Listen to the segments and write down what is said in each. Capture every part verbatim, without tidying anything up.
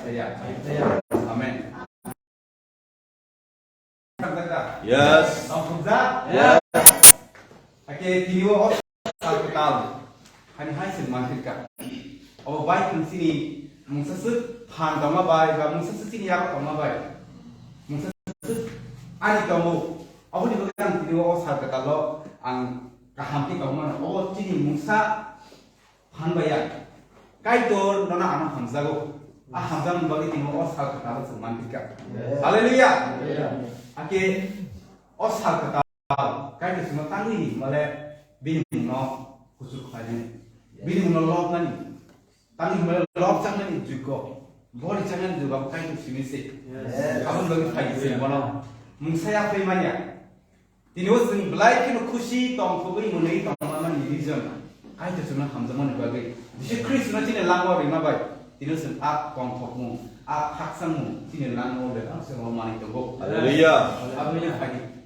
Amen. Yes. Ake tini o sal kwtal. Hani hai se mantirka. Obo bai khun chini mungsa swk phan tongma bai, ba mungsa swk chini yago tongma bai. Mungsa swk ani tongo. Oboni bagwi ang tini o sal kwtal o ang kaham khe tongmano. Obo chini mungsa phan bai ya. Kaitor nono ano hamjago. A hamjakmani bagwi tini o sal kwtal o chwng mantirka. Yes. Hallelujah. Hallelujah. Ake o sal kwtal Kaitor chwngno tangwi ni hwnba le bini mungno kuchuk khlainani. Bini mungno lobnani. Tangwi hwnba le lobjaknani jukgo. Bori chaknani jukgo abo Kaitor simi se. Yes. Aboni bagwi phai se bono. Mungsa ya phai manya. Tini o chwng belai kheno khusi tongthogwi mwnwi tongmani reason. Kaitor chwngno hamjakmani bagwi. Jisu Khristno chini langmao rima bai. Tini o chwng a tongthokmung, a khakchangmung chini langmao bebak se manwi tongo. Hallelujah. Aboni phai.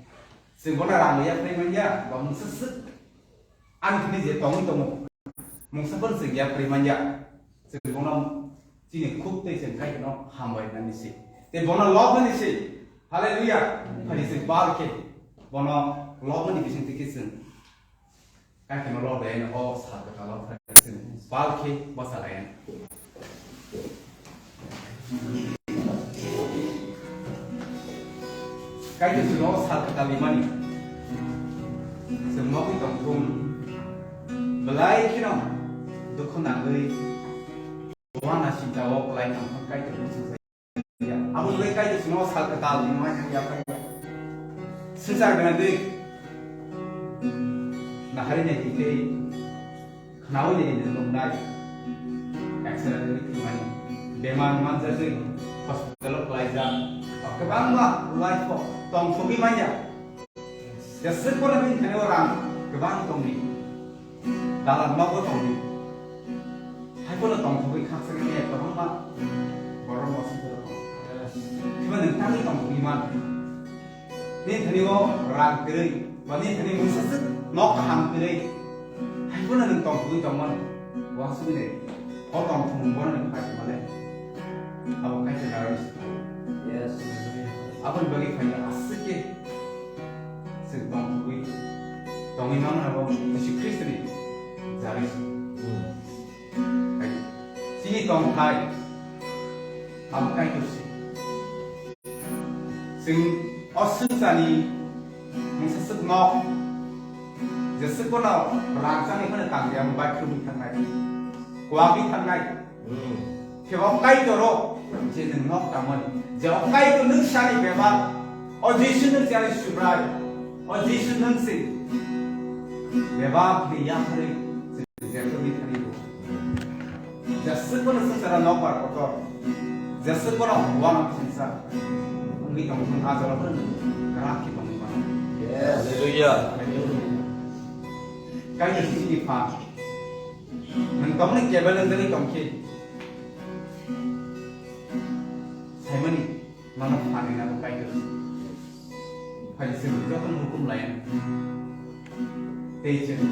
Chwng bono rang ya phai manya, ba mungsa swk. Ani thani je tongwi tongo, mungsa phano chwng yapri manya. Chwng bono chini khuk tei chwng Kaitorno hambai nani se. Tei bono lob nani se. Hallelujah. Phani chwng bal khe bono lob nani bising twi khe chwng Kaitorno lob lai o sal kwtal o phai chwng bal khe bwsa lai. Kaitor chwngno sal kwtal rimani. Chwng nogwi tongthung. Belai kheno dukhu nangwi uana sinta o kwlai tongthung Kaitor bwsajak ya. Abo bai Kaitor chwngno sal kwtal rimani ya. Swngchar gwnangwi nahari nai tei Khnaui nini nwngnai. X-ray rwui thwimani. Bemar manjagwi hospital-o klaijak. Kwbangma life-o tongthogwi manya. Jeswk bono bini thani o rang kwbang tongdi. Dalan nogo tongdi. Haiphano tongthogwi khakchangni kwbangma borok hospital-o tongo. Phiba nwng tangwi tongthogwi man. Nini thani o rang kwrwi, ba nini thani mungsa swk nok kaham kwrwi, hai phano nwng tongthogwi tongmano. Uansugwi nai, o tongthokmung bono ni phai male. Abo kaisa narwg se. Yes. Aboni bagwi phaino aswk khe chwng tongthogwi tongwi mangmano bo Jisu Khristoni jarwi se. Hai, chini tongthai abo Kaitor se. Chwng o swngcharni mungsa swk nok, jeswk bono rangchakni phano tangdi abo bai khwlwngwi thangnai, kwlangwi thangnai. Khe bo Kaitor o je nwng nok tangmani, je o Kaitor nwng sani bebak, o Jisu nwng sani Subrai, o Jisu nwng se bebak ni yapharwi chwng je kwrwi thani bo. Jeswk bono swngcharo nokbar kotor, jeswk bono uanok swngchar wngwi tongthung, a jorao bono kwrak khe tongwi mano. Yes. Hallelujah. Kaitor chini phan. Nwng tongmani kebel wng jagwi tongkhe saimani. Mano phanina bo Kaitor. Phai chwng jotono hukum laiya. Tei chwng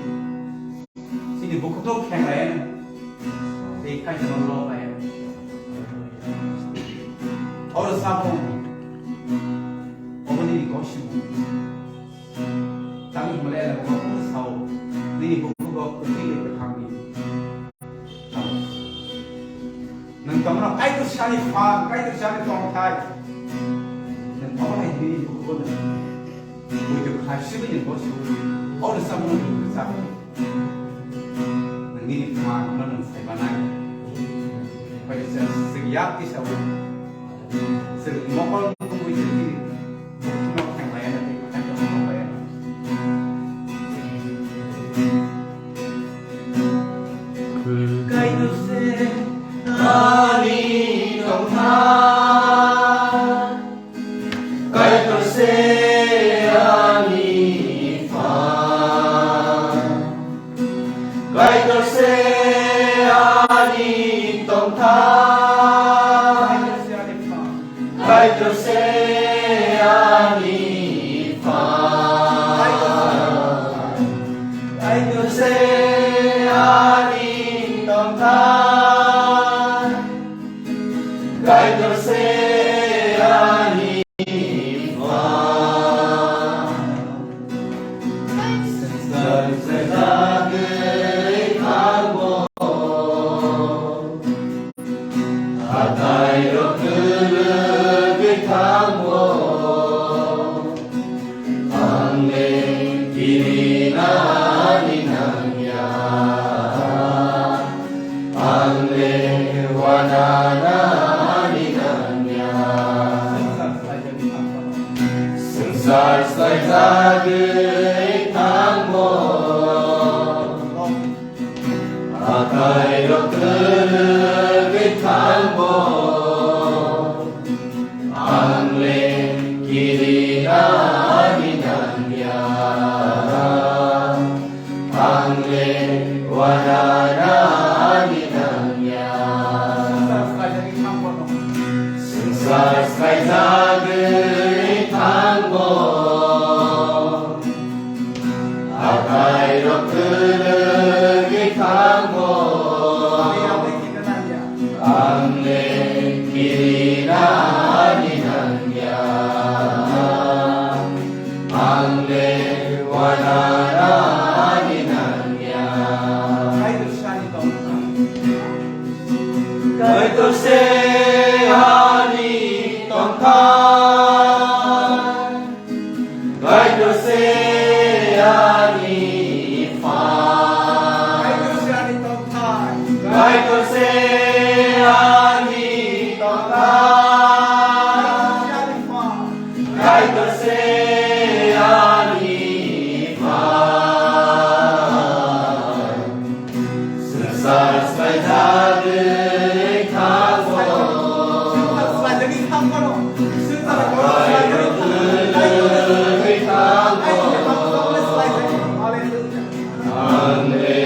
chini bukhukno kheng laiya. Tei Kaitorno lo laiya. Oro samung oboni ni gosimung. Tamo hwnba le elabukgo kunu sao, nini bukhugo kwthwi bai kwthangni. Nwng tongmano Kaitor sani phan, Kaitor sani tongthai. Nwng tongmano nini bukhugo nwng buitu khaisibwi nwng bosio. Oro samung nwng kwchak. Nwng nini phan no nwng saimanai. Bai se sing yak kisa. Chwng mokol nugwi chwng chini bukhukno khenglaiya na tei kwthai tongma nokbaiya na. Kaitor se ani tongthai, Kaitor se ani phan. Kaitor se ani tongthai. Kaitor se ani phan. Kaitor se ani tongthai. Kaitor se ani Pha. Swngchar swlaijagwi thango. Hathai rok kwlwgwi thango. Ang le kirinani nangya, ang le wananani nangya. Swngchar swlaijagwi thango. Hathai rok kwlwgwi thango. Ang le kirinani nangya, ang le wananani nangya. Swngchar swlaijagwi thango. Hathai rok kwlwgwi thango. Ang le kirinani nangya. Ang le wananani nangya. Kaitor se ani tongthai. Kaitor se ani Pha. Kaitor se ani tongthai. Kaitor se ani tongthai. Kaitor se ani Pha. Kaitor se ani Pha. Swngchar swlaijagwi thango. Swngchar swlaijagwi thango. Swngchar swlaijagwi thango. Ang le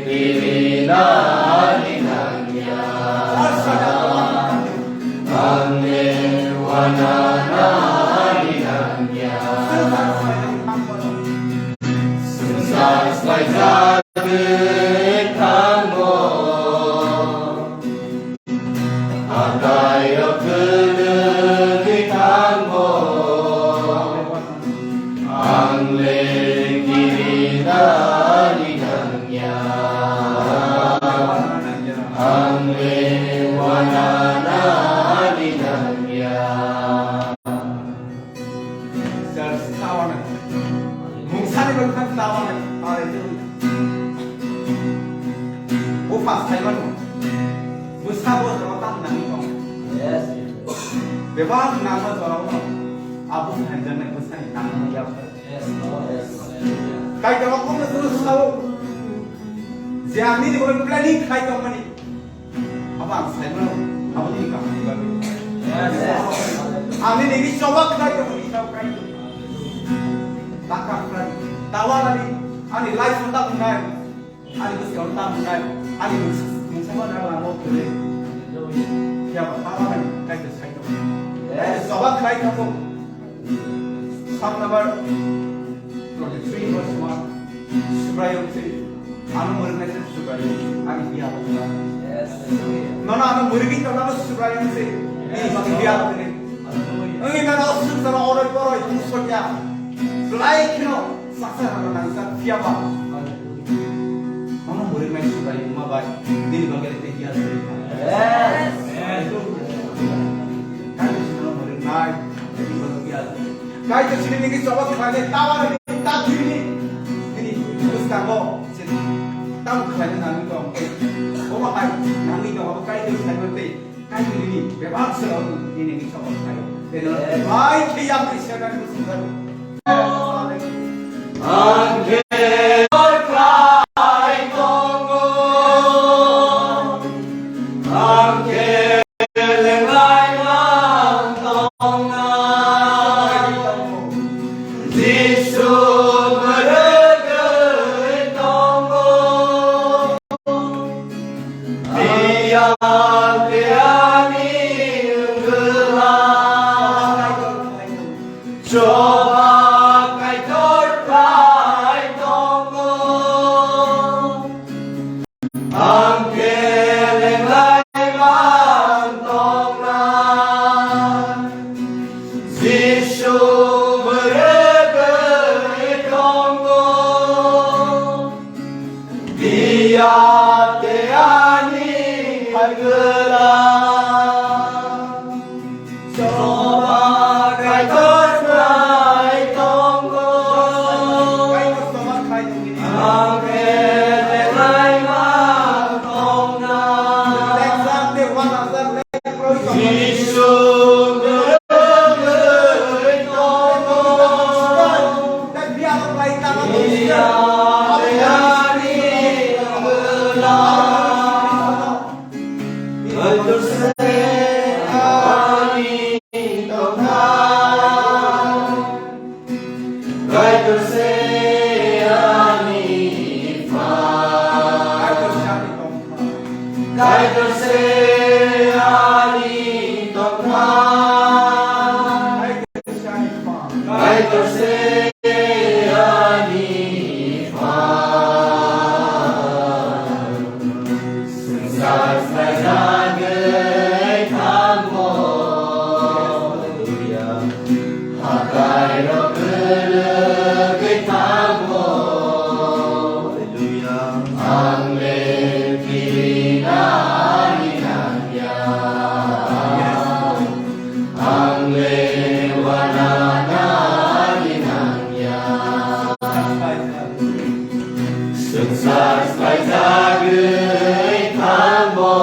kirinani nangya. Ang le wananani nangya. Swngchar swlaijagwi thango. Hathai rok kwlwgwi thango. Ang le kirinani nangya. Ang le wananani nangya. Church tawana. Mungsani rok khan tawana. Hallelujah. Bo pas khaimano. Bo sabo jora tam nangwi tong. Yes. Bebak nangma jora no. Abo hanjana bo sani nangma ya. Yes, Lord. Yes. Kaitor rok no suru sao. Je ani ni bo planning khai tong mani. Abo ang saimano, abo ni kaham ni bagwi. Yes. Ang nini choba khlai tongmani sao khlai tongmani. Taka khlai, tawa nani, ani life no ta wngnai, ani bwskango ta wngnai, ani mungsa, mungsa ma nang lama kwrwi. Phiya ba tawa nani, kaitor sai tongmani. Yes. Choba khlai tongo. Psalm number twenty-three verse one. Subraiyung se, ano mwrwknai se Subraiyung, ani biya bwkha. Yes. Nono ano mwrwgwi tongna no Subraiyung se, ni bagwi biya bwkha. Wngwi mano swngcharo oroi poroi tungsokya. Belai kheno saksa rano nangsa phiya ba. Nono mwrwknai Subraiyung ma bai, nini bagwi le tei biya bwkha. Yes. Kaitor chini nini choba khlainai tawa nini ta thwini nini bwskango se tamo khlaina nangwi tong. Omo hai nangwi tong abo Kaitor saimante Kaitor nini bebak se nini nini choba khlai. Tei no bai khe yapri se nani bwskango. Ang khe khlai tongo. Ang khe lenglai mang tongnai. Jisu mwrwgwi tongo. Biyang biyangni wngwlai. Choba Kaitor bai. Choba Kaitor khlai tongo. Ang khe belai ma tongna. Jisu Kaitor se ani Pha. Kaitor se ani tongkha. Kaitor se ani Pha. Swngchar swlaijagwi thango. Hallelujah. Hatai rok kwrwgwi thango. Hallelujah. Ang le kirinani nangya. Yes, Lord. Ang le wananani nangya. Swngchar swlaijagwi thango.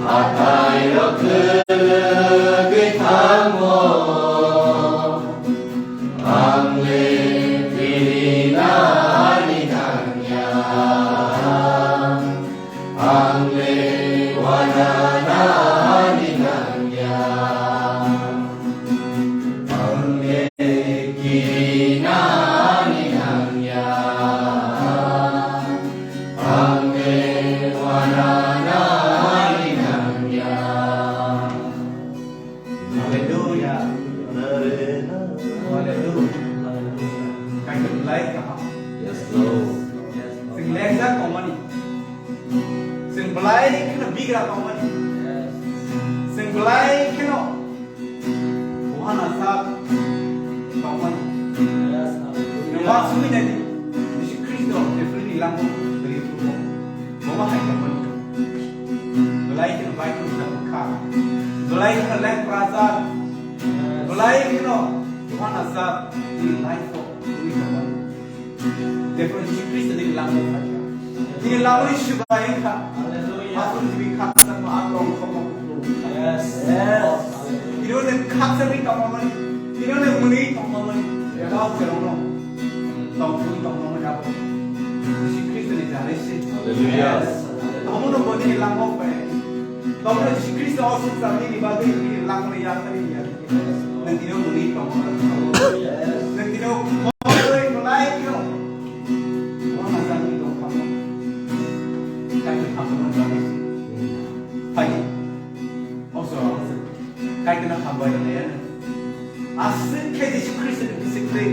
Hatai rok kwrwgwi thango. Ang le kirinani nangya. Ang le wananani nangya. Ang le kirinani nangya. Ang le wananani nangya. Hallelujah. Hallelujah. Kaitor belai kaham. Yes, Lord. Chwng lengjak tongmani. Chwng belai kheno bigra tongmani. Chwng belai kheno buhana sak tongmani. Yes, hallelujah. Nang uansugwi naidi, Jisu Khristo Efraimni langmao kwrwi phuru bo. Bo ma hai tongmani. Belai kheno Bible chwng kha. Belai kheno leng prajak. Belai kheno buhana sak ni life o kwrwi tongmani. Therefore, Jisu Khristo nini langmao phaikha. Nini langmani swbai wngkha. Hallelujah. Aswk nini khakchangma a tong khokma kuplung. Yes. Yes. Tini o nwng khakchangwi tongmani, tini o nwng mwnwi tongmani, bebak jerokno tongthokwi tongmani abo Jisu Khristoni jarwi se. Hallelujah. Yes. Abono bo nini langmao phai. Tongmani Jisu Khristo o swngchar nini bagwi nini langmani yakarwi ya. Nwng tini o mwnwi tongmani. Yes. Nwng tini o mwnwi tongmani. Uansugwi tongmani. Kaitor hamjakmani bagwi se. Phai. Mokso rok se. Kaitorno hambai rwlaiya. Aswk khe Jisu Khristo ni bisingtwi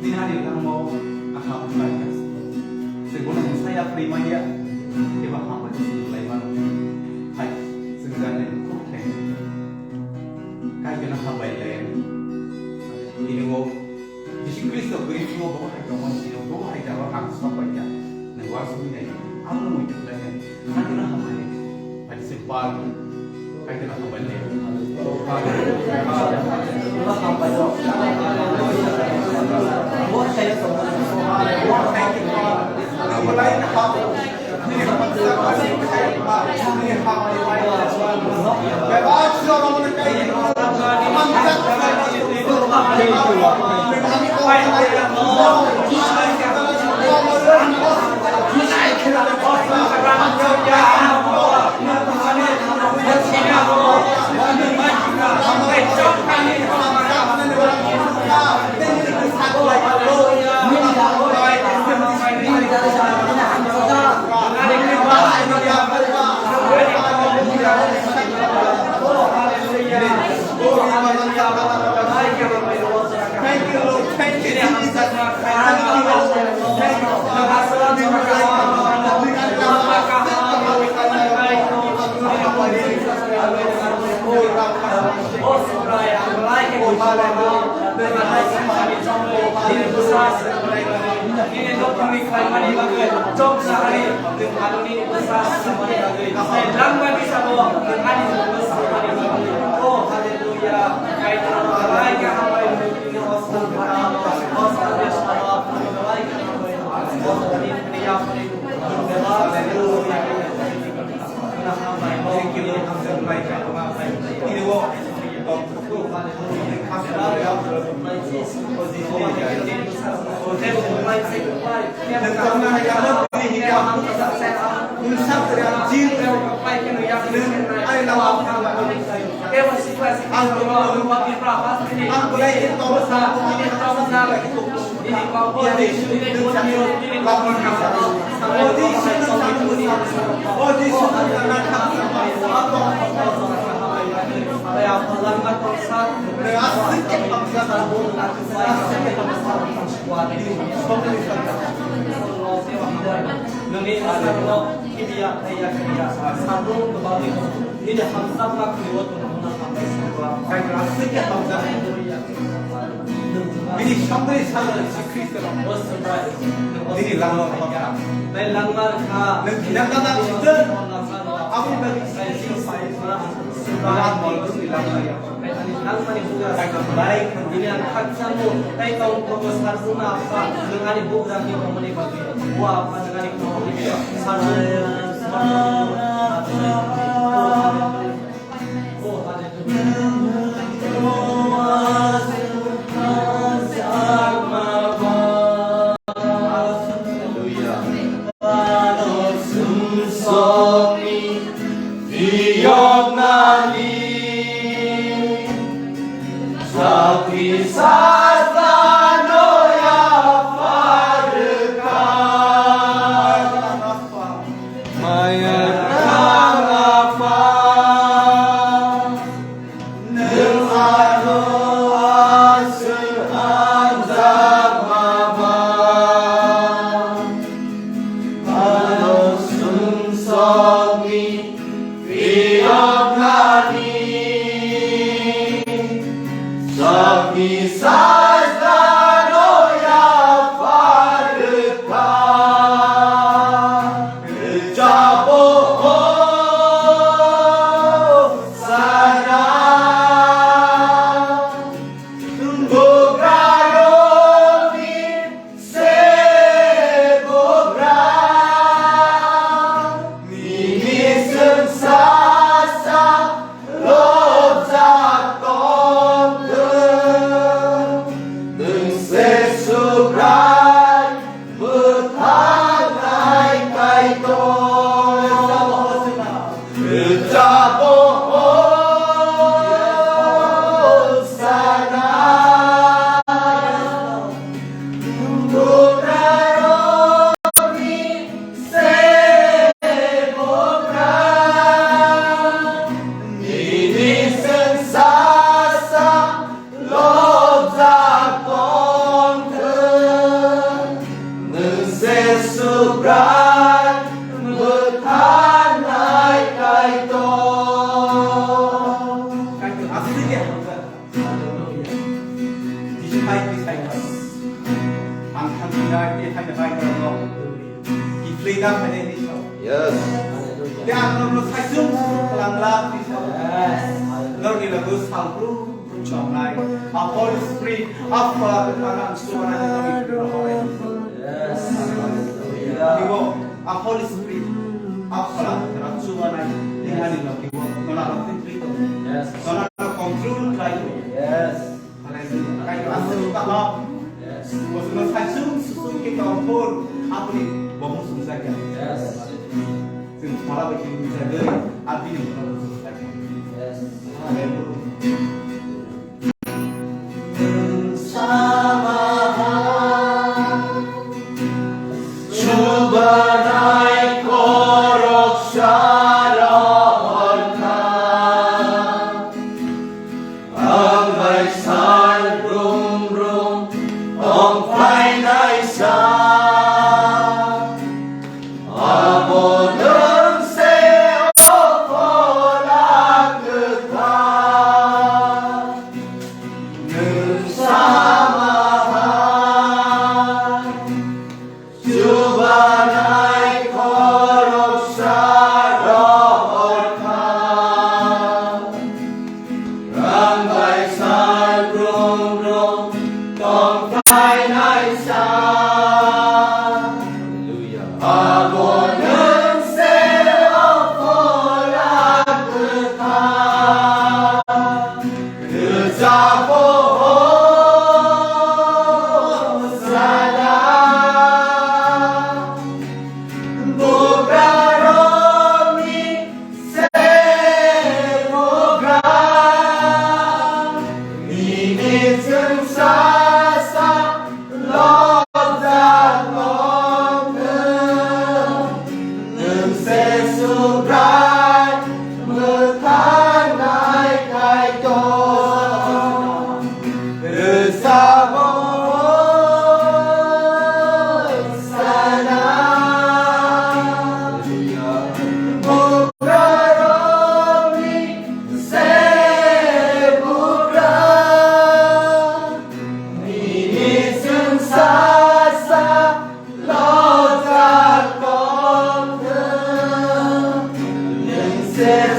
tini ani langmao kaham khlai kha. Chwng bono mwsa yapharwi manya, eba hambai se chwng khlai mano. Hai, chwng jani khub khlai. Kaitorno hambai rwlaiya. Tini o Jisu Khristo kwrwi phuru bo hai tongmani sino bo hai jagao ang sok bai kha. Nwng uansugwi nai di. Ang nwng muitu khlai nai. Kaitorno hambai nai di. Hai se pal. Kaitorno hambai nai di. Thank you, Father. Thank you, Lord. Thank you, Jesus. Thank you, Lord. Thank you, Father. Nini dophani khlaimani bagwi choksa hari nwng anoni bwsa swngmani bagwi, tei langmani sabo nwng ani mungno swngmani bagwi. O hallelujah, Kaitorno belai khe hambai hwnwi nini ostan kha, ostan kha, belai khe hambai hwnwi, ostan kha, belai khe hambai hwnwi. Nini hamjakma khwlaiwi tongmani hambai swngo. Kaitor aswk khe hamjakma. Bini samani salo Jisu Khristo. Bini langma kha. Tei langma kha. Nwng thwina gana sijwk. Aboni bagwi sai sing sai. Langma kha. Ani langmani bugra. Kaitor belai kha. Bini ang khakchangno. Tei tong kobo sarjuna apha. Nwng ani bugrani tongmani bagwi. Bo apha nwng ani tongmani bagwi. Sarjuna. Maya rang apa, nwng ano aswk anjak mama. Ano sumsokni phiyoknani. Sakni sajlano yapharwkha. Rwchabo Hosana. Bugrarokni Sebogra, nini chwngsasa lobjak tongthwng. Nwng se Subrai mwthangnai Kaitor. Rwchabo Hosana. Bugrarokni Sebogra, nini chwngsasa lobjak tongthwng, nwng se Subrai mwthangnai Kaitor. Kaitor aswk khe hamjak. Jisu hai khe sai kha. Ang thangkhinai tei haino hai norokno kiphilwi na phainai hinwi sao. Yes. Tei ang norokno saichung saichung khlangla hinwi sao. Yes. Norokni logi salbrum chongnai. A Holy Spirit, a Phola Kwthar ang chubanai norokni bisingo rohornai. Yes. Hallelujah. Twibo a Holy Spirit, a Phola Kwthar chubanai. Yes. Ani logi o, nona logi twi tongo. Yes. Nona control khlai tongo. Yes. Hallelujah. Kaitor aswk kaham. Yes. Bo chwngno saichung suchung khe tongphuru, aboni bo muchungjakya. Yes. Chwng phola bai khe muchungjakya, abini bo muchungjakya. Yes. Hallelujah. Chubanai khoroksa rohorkha. Ang bai sal brum brum tongphainaisa. Abo nwng se o Phola Kwthar.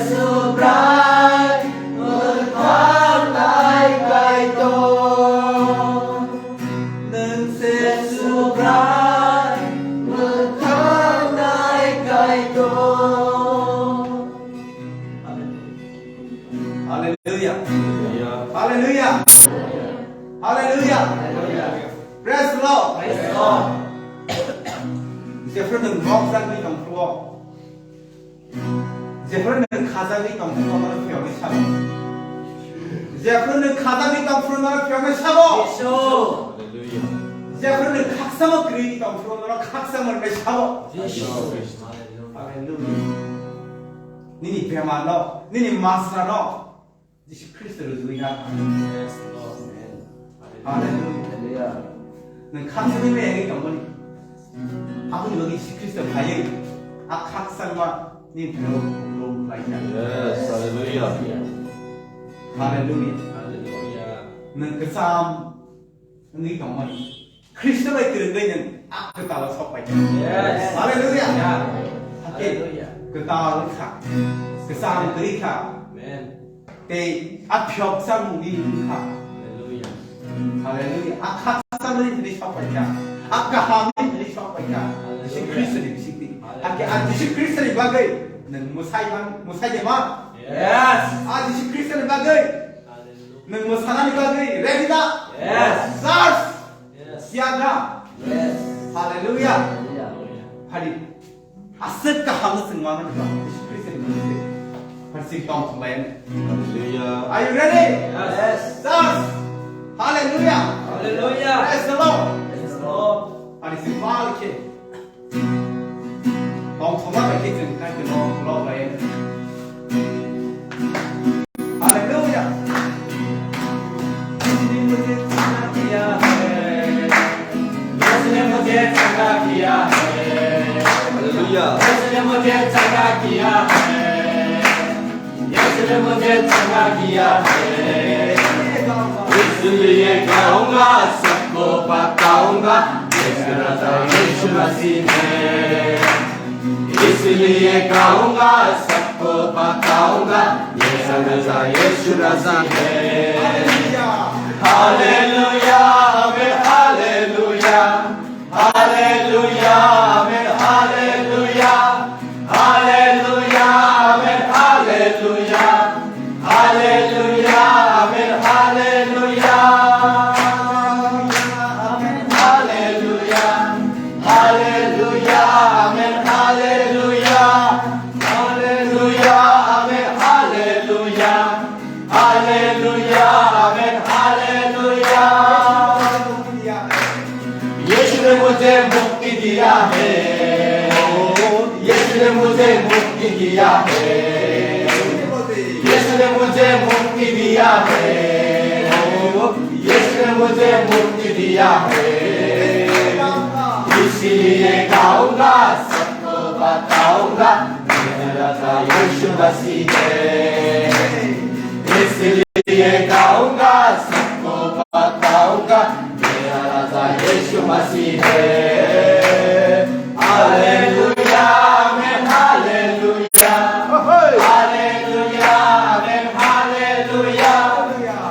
Subrai, mwthang nai Kaitor. Nwng se Subrai, mwthang nai Kaitor. Hallelujah. Hallelujah. Hallelujah. Praise the Lord. Praise the Lord. Jephru nwng mokjagwi tongphuru-o, jephru nwng khajagwi tongphuru-o, nono phiyogwi sabo. Jephru nwng khajagwi tongphuru-o, nono phiyogwi sabo. Jephru nwng khaksamo kwrwi tongphuru-o, nono khaksamo rwgwi sabo. Hallelujah. Nini bemarno, nini masrano Jisu Khristo rwjagwi na. Hallelujah. Nwng khakchangma mayangwi tongmani. Aboni bagwi Jisu Khristo phaiwi a khakchangma nini thani khulum khlaikha. Yes, hallelujah. Hallelujah. Hallelujah. Nwng kwcham wngwi tongmani. Khristo bai kwrwngwi nwng a kwtalo sok paikha. Yes. Hallelujah. Yeah. Hakhe kwtal wngkha. Kwcham kwrwi kha. Amen. Tei a phiyok chamungni wngkha. Hallelujah. Hallelujah. A khakchangmani thani sok paikha. A kahamni thani sok paikha. Hallelujah. Jisu Khristoni bisingtwi. Hallelujah. Hakhe a Jisu Khristoni bagwi nwng mwsai man, mwsai de man. Yes. A Jisu Khristoni bagwi Hallelujah. Nwng mwsanani bagwi ready da? Yes. Church. Yes. Siya da? Yes. Hallelujah. Hallelujah. Hari. Aswk kaham no chwng mano ni ba. Jisu Khristo ni mungwi. Hari sing tong thumbai ani. Hallelujah. Are you ready? Yes. Church. Hallelujah. Hallelujah. Praise the Lord. Praise the Lord. Hari sing pal khe. Tongthokma bai khe chwng Kaitorno lob lai. Hallelujah. इसने मुझे चंगा किया है। इसने मुझे चंगा किया है। Hallelujah. इसने मुझे चंगा किया है। यीशु ने मुझे चंगा किया है, इसलिए गाऊंगा, सबको बताऊंगा, यीशु राजा यीशु मसीह है। इसलिए गाऊंगा, सबको बताऊंगा, यीशु राजा यीशु मसीह है। हालेलुया, आमेन, hallelujah. Hallelujah, amen, hallelujah. Hallelujah, amen, hallelujah. Hallelujah, amen, hallelujah. Hallelujah, hallelujah, amen, hallelujah. Hallelujah, amen, hallelujah. हालेलुया, आमेन, हालेलुया। यीशु ने मुझे मुक्ति दिया है, यीशु ने मुझे मुक्ति दिया है, यीशु ने मुझे मुक्ति दिया है, यीशु ने मुझे मुक्ति दिया है, इसीलिए गाऊंगा, सबको बताऊंगा, मेरा राजा यीशु मसीह है। इसलिए गाऊंगा, सबको बताऊंगा, मेरा राजा यीशु मसीह है। हालेलुया, आमेन, हालेलुया। हालेलुया, आमेन, हालेलुया।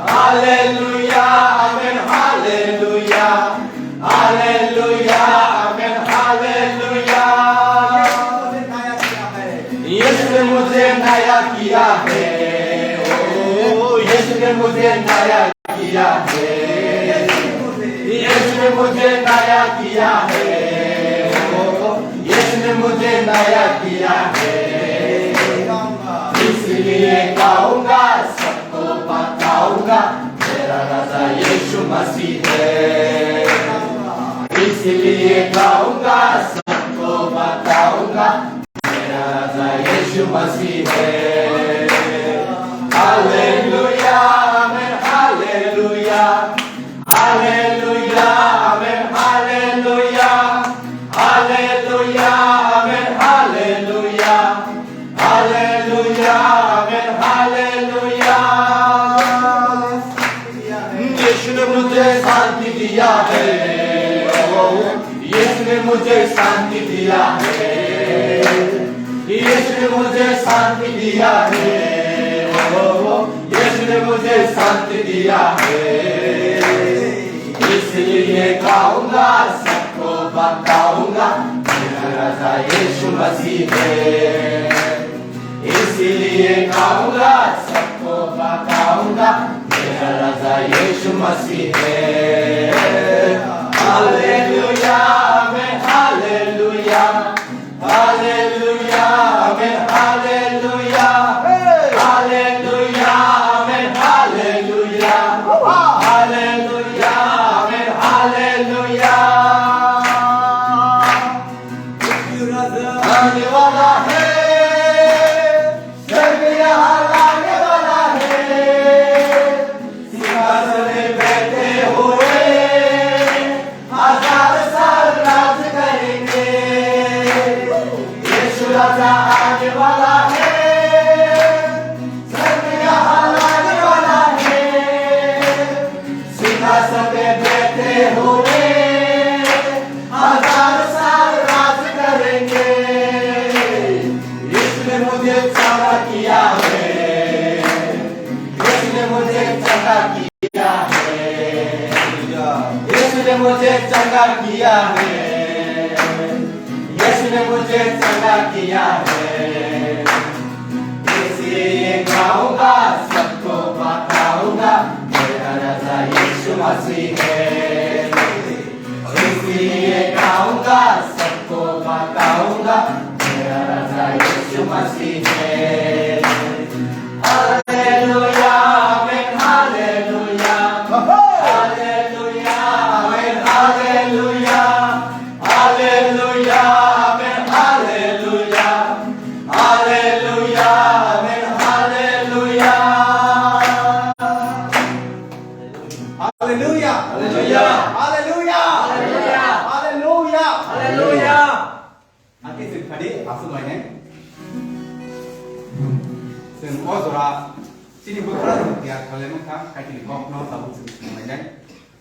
हालेलुया, आमेन, हालेलुया। हालेलुया, आमेन, हालेलुया। यीशु ने मुझे नया किया है, ओ, यीशु ने मुझे नया किया है, यीशु ने मुझे नया किया है, ओ, यीशु ने मुझे नया किया है, इसलिए गाऊंगा, सबको बताऊंगा, मेरा राजा यीशु मसीह है। इसलिए गाऊंगा, सबको बताऊंगा, मेरा राजा यीशु मसीह है। हालेलुया, आमेन, हालेलुया। हालेलुया, आमेन, हालेलुया। हालेलुया, आमेन, हालेलुया। हालेलुया, आमेन, हालेलुया। यीशु ने मुझे शांति दिया है, ओ, यीशु ने मुझे शांति दिया है, यीशु मुझे शांति दिया है, ओ, यीशु ने मुझे शांति दिया है, इसलिए गाऊंगा, सबको बताऊंगा, मेरा राजा यीशु मसीह है। इसलिए गाऊंगा, सबको बताऊंगा, मेरा राजा यीशु मसीह है। हालेलुया, आमेन, हालेलुया। हालेलुया, आमेन, हालेलुया। हालेलुया, आमेन, हालेलुया। हालेलुया, आमेन, हालेलुया। आने वाला है, स्वर्ग यहाँ आने वाला है। सिंहासन में बैठे हुए हजार साल राज करेंगे। यीशु राजा आने वाला है, स्वर्ग यहाँ आने वाला है। सिंहासन पे बैठे हुए हजार साल राज करेंगे। यीशु ने मुझे चंगा किया है, यीशु ने मुझे चंगा किया है, यीशु ने मुझे चंगा किया है, यीशु ने मुझे चंगा किया है। इसलिए गाऊंगा, सबको बताऊंगा, मेरा राजा यीशु मसीह है। इसलिए गाऊंगा, सबको बताऊंगा, मेरा राजा यीशु मसीह है। हालेलुया, आमेन, हालेलुया। हालेलुया, आमेन, हालेलुया। हालेलुया, आमेन, हालेलुया। हालेलुया, आमेन, हालेलुया। हालेलुया। हालेलुया। हालेलुया। हालेलुया। Happy Symphony, aswk lainai. Chwng o jora chini bwkha rok ya khalai mankha, Kaitorni kokno tabuk chwng swng lainai.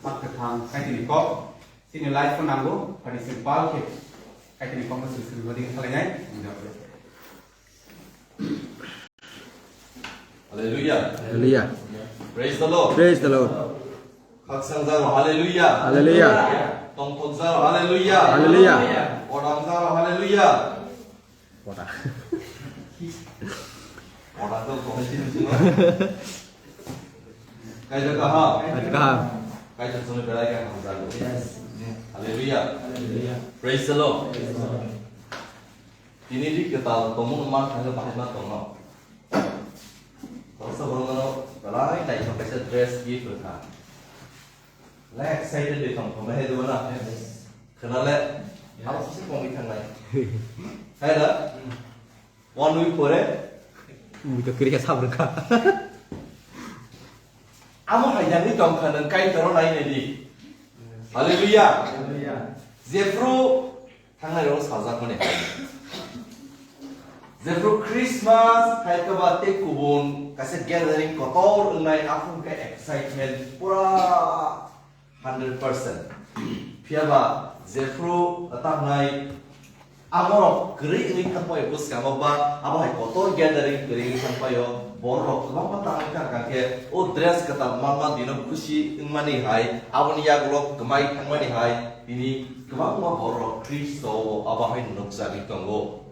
Sak kwthang Kaitorni kok chini life o nango, phadi chwng pal khe Kaitorni kokno chwng swrwngna ding kha lainai. Hallelujah. Hallelujah. Praise the Lord. Praise the Lord. Khakchang jaro, hallelujah. Hallelujah. Tongthok jaro, hallelujah. Hallelujah. Odang jaro, hallelujah. Odang. Odang to kok sini sini. Kaitor kaham. Kaitor kaham. Kaitor sini berai kaham jaro. Yes. Hallelujah. Hallelujah. Praise the Lord. Praise the Lord. Tini ri kwtal tongmung man thangwi bahai ma tongno. Khoroksa borok no belai naithok kaisa dress gift rwkha. Belai excited de tong thok hai debo na. Khwnale abo kisa kongwi thangnai. Hai da? One week pore. Mui to kiri ka sab rwkha. Amo hai jani tong kha nang Kaitor o nai nai di. Hallelujah. Hallelujah. Jephru Thangnai rok sajakmani hai. Jephru Christmas hai khe ba tei kubun kaisa gathering kotor wngnai, aphuru khe excitement pura hundred percent. Phiya ba jephru tangnai amorok kwrwi wngwi thangpai bwskango ba abo hai kotor gathering kwrwi wngwi thangpaio, borok kwbangma tangnai kha khe o dress kwtal manma dino khusi wngmani hai, aboni yagulo kwmai thangmani hai. Tini kwbangma borok Khristo o abo hai nukjagwi tongo.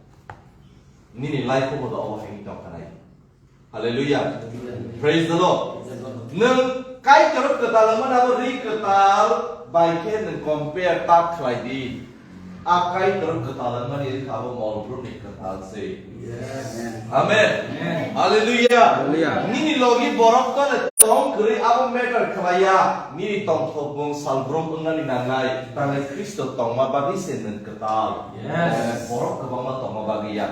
Nini life o bo abo hai wngwi tongkha nai. Hallelujah. Praise the Lord. Nwng Kaitor kwtal wngmani abo ri kwtal bai khe nwng compare ta khlai di. A Kaitor kwtal wngmani ri kha abo mol brumni kwtal se. Amen. Hallelujah. Hallelujah. Nini logi borok tole tong kwrwi abo matter khlaiya. Nini tongthokmung salbrum wngnani nangnai, tangwi Khristo tongma bagwi se nwng kwtal. Yes. Borok kwbangma tongma bagwi ya.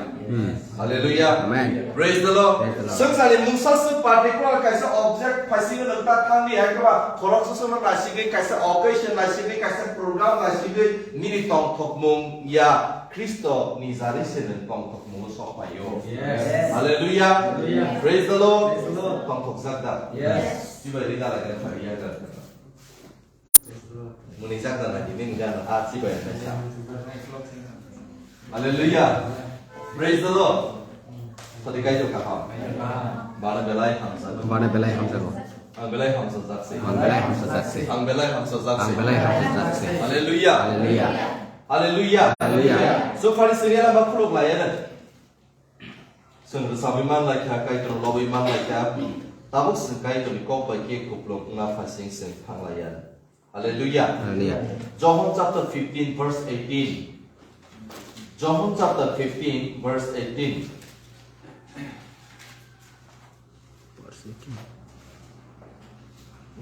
Hallelujah. Amen. Praise the Lord. Praise the Lord. Swngcharni mungsa swk particular kaisa object phaisingo nwng ta thangdi, hai khe ba khoroksa swkno naisigwi, kaisa occasion naisigwi, kaisa program naisigwi, nini tongthokmung ya. Khristo ni jari se nwng tongthokmungo sok phaio. Yes. Hallelujah. Hallelujah. Praise the Lord. Praise the Lord. Tongthokjak da? Yes. Chibai ri da lai da, phari ya da. Muni jak da na, ini enggak na, ah, chibai na sa. Hallelujah. Praise the Lord. Sadi Kaitor kaham. Bana belai hamsa. Bana belai hamsa go. Ang belai hamsa jaksi. Ang belai hamsa jaksi. Ang belai hamsa jaksi. Ang belai hamsa jaksi. Haleluya. Haleluya. Haleluya. Haleluya. So far sini ala bakhulok layana. Sing sabi man laikha, Kaitor lobby man laikha. Tabuk sing Kaitor ni kok bai ke kuplok na phasing sing thang layana. Hallelujah. Hallelujah. John chapter fifteen, verse eighteen. John chapter fifteen, verse eighteen.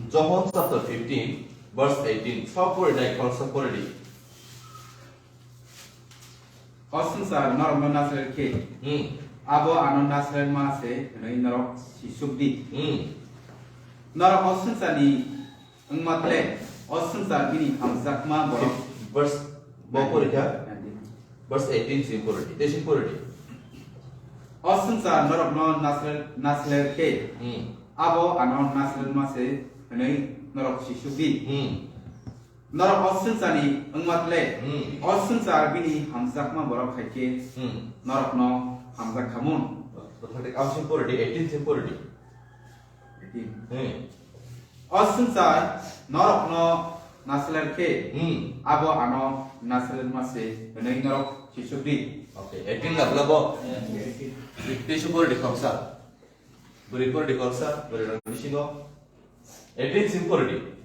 John chapter fifteen, verse eighteen. Sa pori nai, kol sa pori di. O swngchar norokno nasler khe, hmm, abo ano naslerma se hwnwi norok sisuk di. Hmm. Norok o swngcharni wngma tle, o swngchar bini hamjakma borok. Verse, bo porikha? Verse eighteen sin poridi, tesin poridi. O swngchar norokno nasler, nasler khe, hmm, abo ano naslerma se hwnwi norok sisuk di. Hmm. Norok o swngcharni wngma tle, hmm, o swngchar bini hamjakma borok hai khe, hmm, norokno hamjak khamun. Bothati, ang sin poridi, eighteen sin poridi. Eighteen. Hmm. O swngchar norokno nasler khe, hmm, abo ano naslerma se hwnwi norok sisuk di. Okay, eighteen la bla bo. Tesin poridi khomsa. Bwrwi poridi khomsa, bwrwi rok bisingo. Eighteen sin poridi.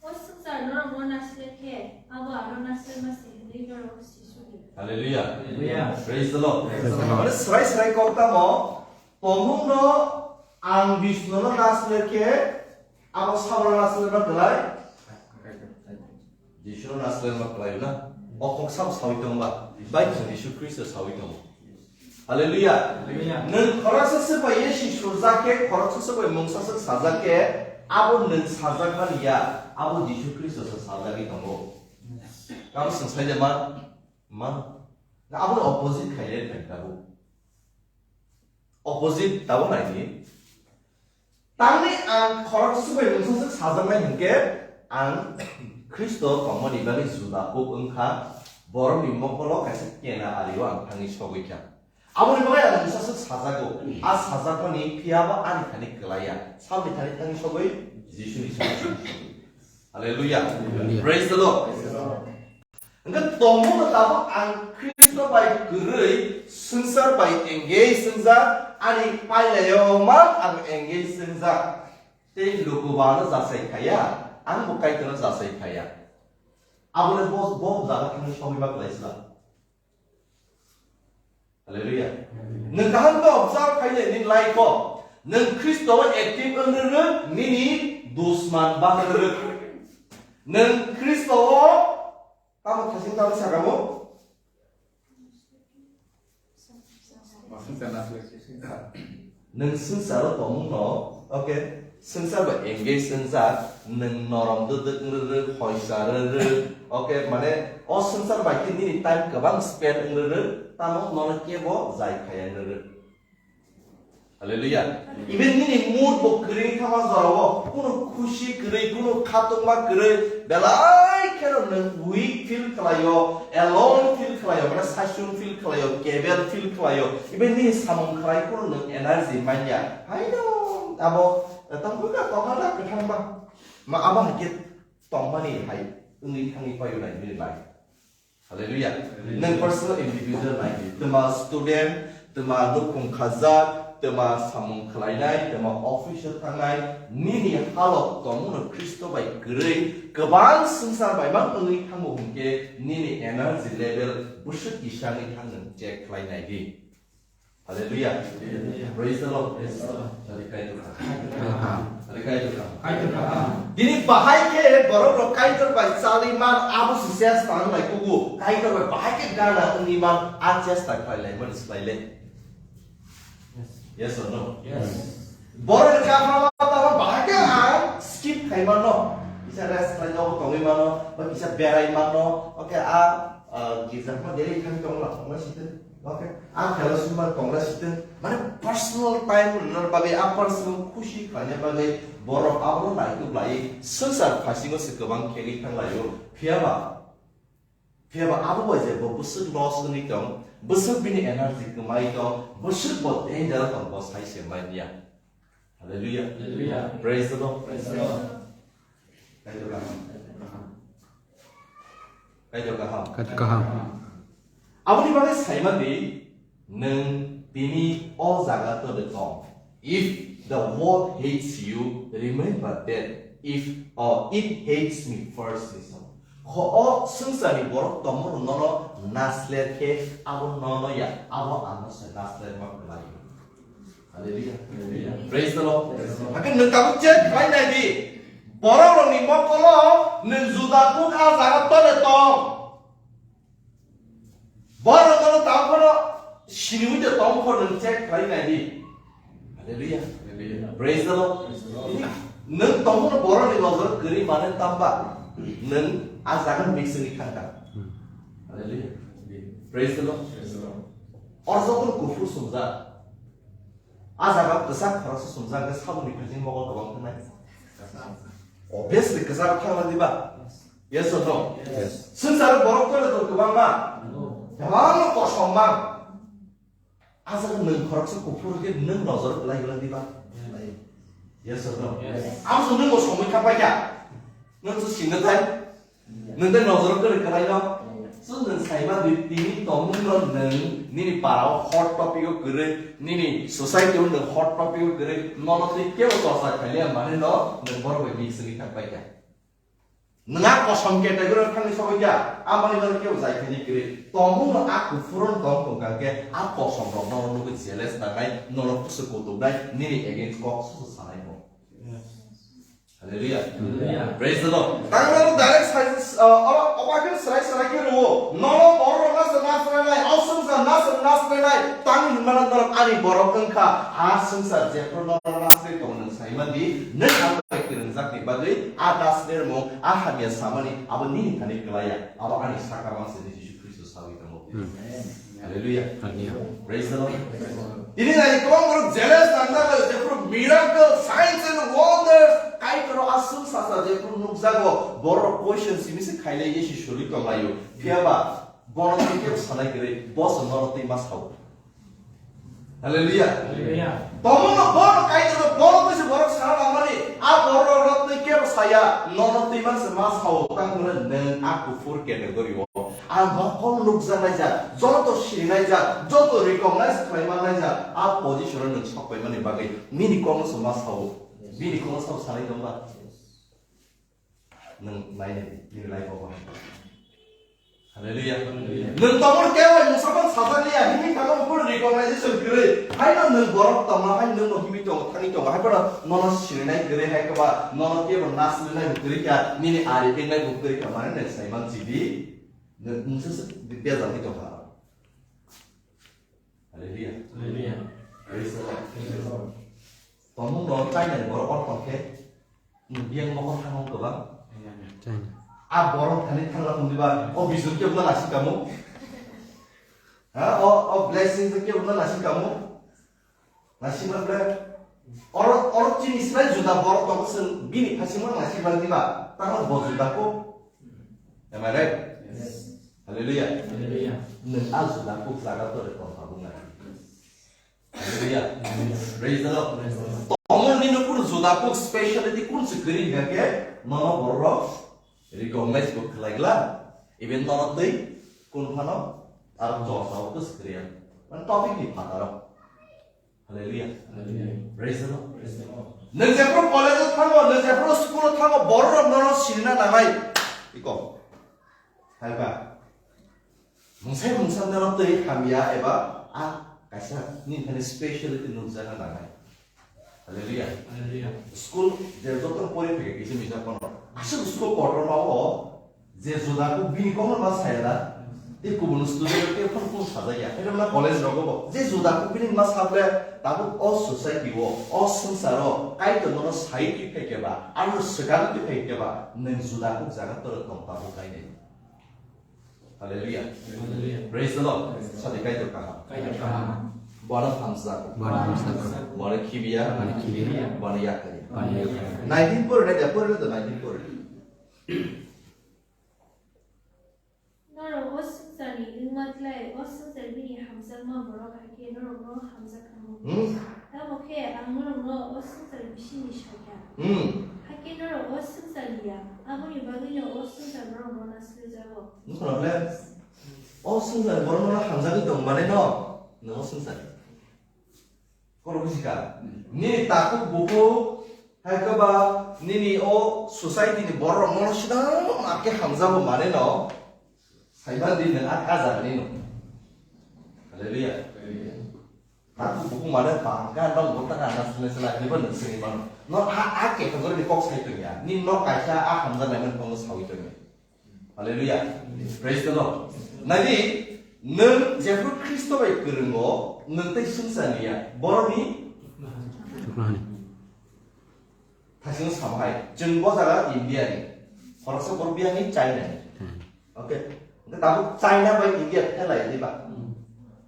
O swngchar norokno nasler khe, abo ano naslerma se hwnwi norok sisuk di. Hallelujah. Hallelujah. Praise the Lord. Praise the Lord. Mane srai srai kok tamo, tomungno ang Bishnuno nasler khe, abo sabra naslerma belai. Jisuno naslerma belai na. O kok sabo sawi tongba. Bai Jisu Khristo sawi tongo. Hallelujah. Hallelujah. Nwng khoroksa se bai ye si surjak khe, khoroksa se bai mungsa se sajak khe, abo nwng sajak mani ya, abo Jisu Khristo se sajagwi tongo. Kamo swng sai de man, man. Na abo opposite khai le khai abo. Opposite tabo nai ni. Tangni ang khorok swk bai mungsa swk sajaknai hinkhe ang Khristo tongmani bagwi juda kuk wngkha, borokni mokolo kaisa kena ario ang thangwi sogwi kha. Aboni bagwi ang mungsa swk sajago, a sajakmani phiyaba ani thani kwlaiya, salni thani thangwi sogwi Jisuni sogwi. Hallelujah. Hallelujah. Praise the Lord. Praise the Lord. Hwnkhe tongmungno tabuk ang Khristo bai kwrwi swngchar bai engage wngjak, ani pailaio ma ang engage wngjak. Tei lukubano jasai phaiya, ang bo Kaitorno jasai phaiya. Aboni bo, bo jaga thangwi sogwi ma kwlai sla. Hallelujah. Nwng kaham khe observe khai le nini life o. Nwng Khristo o active wng rwrwk, nini dusman bang rwrwk. Nwng Khristo o tamo thasing tamo sakamo? Nwng swngcharo tongmungno, okay, swngchar bai engage wngjak, nwng norom dwdwk wng rwrwk, hoisa rwrwk, okay, mane o swngchar bai khe nini time kwbang spend wng rwrwk, tamo nono kebo jai khaiya wng rwrwk. Hallelujah. Even nini mood bo kwrwi thangma jorao, kunu khusi kwrwi, kunu khatungma kwrwi, belai kheno nwng weak feel khlaio, alone feel khlaio, mane saichung feel khlaio, kebel feel khlaio. Even nini samung khlai kunu nwng energy manya. Haino abo tongkha tongkha kwthangma. Ma abo hai khe tongmani hai wngwi thangwi paio nai nini life. Hallelujah. Hallelujah. Nwng personal individual nai di. Twma student, twma nukhung khajak, twma samung khlainai, twma office o thangnai, nini halok tongmungno Khristo bai kwrwi kwbang swngchar bai mang wngwi thango hwnkhe nini energy level bwswk kisa wngwi thang nwng check khlai nai di. Hallelujah. Hallelujah. Praise the Lord. Praise the Lord. Sadi Kaitor kaham. Kaham. Sadi Kaitor kaham. Kaitor kaham. Dini bahai khe borok rok Kaitor bai chali man abo se chesta wng lai kugo. Kaitor bai bahai khe gana wngwi man a chesta khlai lai mani slai le. Yes or no? Yes. Borok ni kapha ma tamo bahai khe ang skip khai mano. Kisa rest khlai nogo tongwi mano, ba kisa berai mano. Okay, a, a, girja ma deri thang tong la, tong la sitwng. Okay, a khela sumar tong la sitwng. Mane personal time rwna bagwi, a personal khusi khlaina bagwi borok abono naituk lai swngchar phasingo se kwbang khegwi thang laio. Phiyaba Phiya ba abo bai je bo bwswk loss wngwi tong, Bwswk bini energy kwmai tong, bwswk bo danger tong, bo sai se manya. Hallelujah. Hallelujah. Praise the Lord. Praise the Lord. Kaitor kaham. Kaitor kaham. Kaitor kaham. Aboni bagwi saimandi, nwng tini o jaga tole tong. If the world hates you, remember that if, uh, it hates me first, ni samo. Kho o swngcharni borok tongmano nono nasler khe abo nono ya, abo ano se nasler ma kwlai. Hallelujah. Hallelujah. Praise the Lord. Praise the Lord. Hakhe nwng tabuk check khlai nai di. Borok rokni mokolo nwng juda kuk a jaga tole tong. Borok rokno tabuk phano siniwi de tong kho nwng check khlai nai di. Hallelujah. Hallelujah. Praise the Lord. Praise the Lord. Nwng tongmano borokni nojor kwrwi mane tamba nwng a jaga mixing ni thangkha. Hmm. Hallelujah. Praise the Lord. Praise the Lord. Oro jotono kuphur sumjak. A jaga kwchak khoroksa sumjak, hwnkhe saboni biting mokol kwbang thangnai. Obviously, kwchak thangma diba? Yes or no? Yes. Swngcharo borok tole tong kwbangma? No. Kwbangma kosom mang. A jaga nwng khoroksa kuphur khe nwng nojor kwlai kwlai diba? Yes. Yes or no? Yes. Amsong nwng bo somoi thangbai kha. Nwng se singna thai. Nwng tei nojoro kwrwi kwlaino. Chwng nwng saima di tini tongmungno nwng nini parao hot topic o kwrwi, nini society o nwng hot topic o kwrwi, nono twi kebo chorcha khailiya manwi no nwng borok bai mix wngwi thang paikha. Nwng a kosom category o thangwi sogwi kha, amani bagwi kebo jai khaini kwrwi. Tongmungno a kuphur o tong tong kha khe a kosom rok nono nugwi jealous nangnai, nono kusu kutuknai, nini against kok susu sanai bo. Hallelujah. Hallelujah. Praise the Lord. Tangmani direct sai, uh, oro, oba khe serai serai khe rwo. Nono borok rok nasa nasa nai, o swngchar nasa nasa nai. Tang hinmana norok ani borok wngkha. A swngchar jephru norok nasri tong nwng saimandi, nwng ang bai kwrwngjak ni bagwi, a nasri rwmung, a hamya samani, abo nini thani kwlaiya. Abo ani saka mangsa ni Jisu Khristo sawi tongo. Hmm. Hallelujah. Hallelujah. Praise the Lord. Tini nai kwbang borok jealous nang nang lai, jephru miracle, signs and wonders, Kaitor aswk sasa jephru nukjago, borok question simi se khailai ye si suri tonglaio. Phiya ba, bono twi kebo sanai kwrwi, bo se nono twi ma sao. Hallelujah. Hallelujah. Tongmungno bono Kaitor bono twi se borok sana nangmani, a borok rok twi kebo saya, nono twi man se ma sao, tang hwnwi nwng a kuphur category o. Ang mokol nukjaknai jak, joto sinai jak, joto recognize khlai mannai jak, a position o nwng sok paimani bagwi nini kokno se ma sao, bini kokno sao sanai tongba? Nwng nainai di, nini life o bahai. Hallelujah. Hallelujah. Nwng tongmor kebo mungsa phano sajak liya, himwi thango phano recognition kwrwi. Haino nwng borok tongma, hai nwng no himwi tongo, thangwi tongo, hai phano nono sinai kwrwi, hai kwba nono kebo naslinai bo kwrwi kha, nini ari tengnai bo kwrwi kha, mane nwng sai man sidi. Nwng, nwng se, se, bejak ni tongkha. Hallelujah. Hallelujah. Praise the Lord. Praise the Lord. Tongmung no chainai borok or tongkhe, nwng biyang mokol thangmung kwbang. Chainai. A borok thani thangla tongdiba, o bijor kebo na nasi kamu. Ha, o, o blessing kebo na nasi kamu. Nasi ma ble. Oro, oro chini sinai juda borok tongo, chwng bini phaisingma nasi ma diba. Tamo bo juda kuk. Am I right? Yes. Hallelujah. Hallelujah. Nwng a juda kuk jaga tore tong tabuk nai. Hallelujah. Praise the Lord. Praise the Lord. Tongmung ni no kunu juda kuk speciality kun se kwrwi hingkha khe nono borok recognize bo khlai gla. Even nono twi kun phano aro chorsa o kwswk kwrwi ya. Man topic ni phataro. Hallelujah. Hallelujah. Praise the Lord. Praise the Lord. Nwng jephru college o thango, nwng jephru school o thango, borok rok nono sinina nangnai. Iko. Hai ba. Mungsai mungsa nono twi hamya eba a kaisa nini thani speciality nukjana nangnai. Hallelujah. Hallelujah. School je joto pori theke kisa misa kono. Aswk school kotorma o je juda kuk bini kokno ma saya da. Tei kubun student ke phone phone sajak ya. Ero na college rogo bo. Je juda kuk bini ma sable tabuk o society o, o swngchar o, Kaitor nono sai twi phai khe ba, aro swkang twi phai khe ba, nwng juda kuk jaga toro tong tabuk kainai. Hallelujah. Hallelujah. Praise the Lord. Praise the Lord. Sadi Kaitor kaham. Kaitor kaham. Bono hamsako. Bono hamsako. Bono khibiya. Bono khibiya. Bono yakariya. Bono yakariya. Nineteen pori na, pori na to nineteen pori. Norok o swngcharni wngma khlai, o swngchar bini Tamo borok hai khe norokno hamjak tongo. Hmm? Tamo khe ang norokno o swngchar bisingni sakha. Hmm. Hakhe norok o swngcharni ya, aboni bagwino o swngchar norokno naslijago. Wngkha le, o swngchar borokno hamjagwi tong mane no, no o swngchar. Koro buji kha. Nini takhuk bukhuk, hai khe ba nini o society ni borok rok no sida ma khe hamjago mane no. Saiman di nang a kaja ni no. Hallelujah. Takhuk bukhuk mane ba ang ka dong bo ta ka na sene sela ni ba nang sini mano. No a a ke ko ni kok sai to ya. Ni no kaisa a hamja nai man ko sawi to ya. Hallelujah. Praise the Lord. Nadi, nwng Jephru Khristo bai kwrwngo, nwng tei swngcharni ya. Borokni Chuknohani. Thasing samhai. Chwng bo jaga India ni. Khoroksa borok biyang ni China ni. Hmm. Okay. Hwnkhe tabuk China bai India phelai diba. Hmm.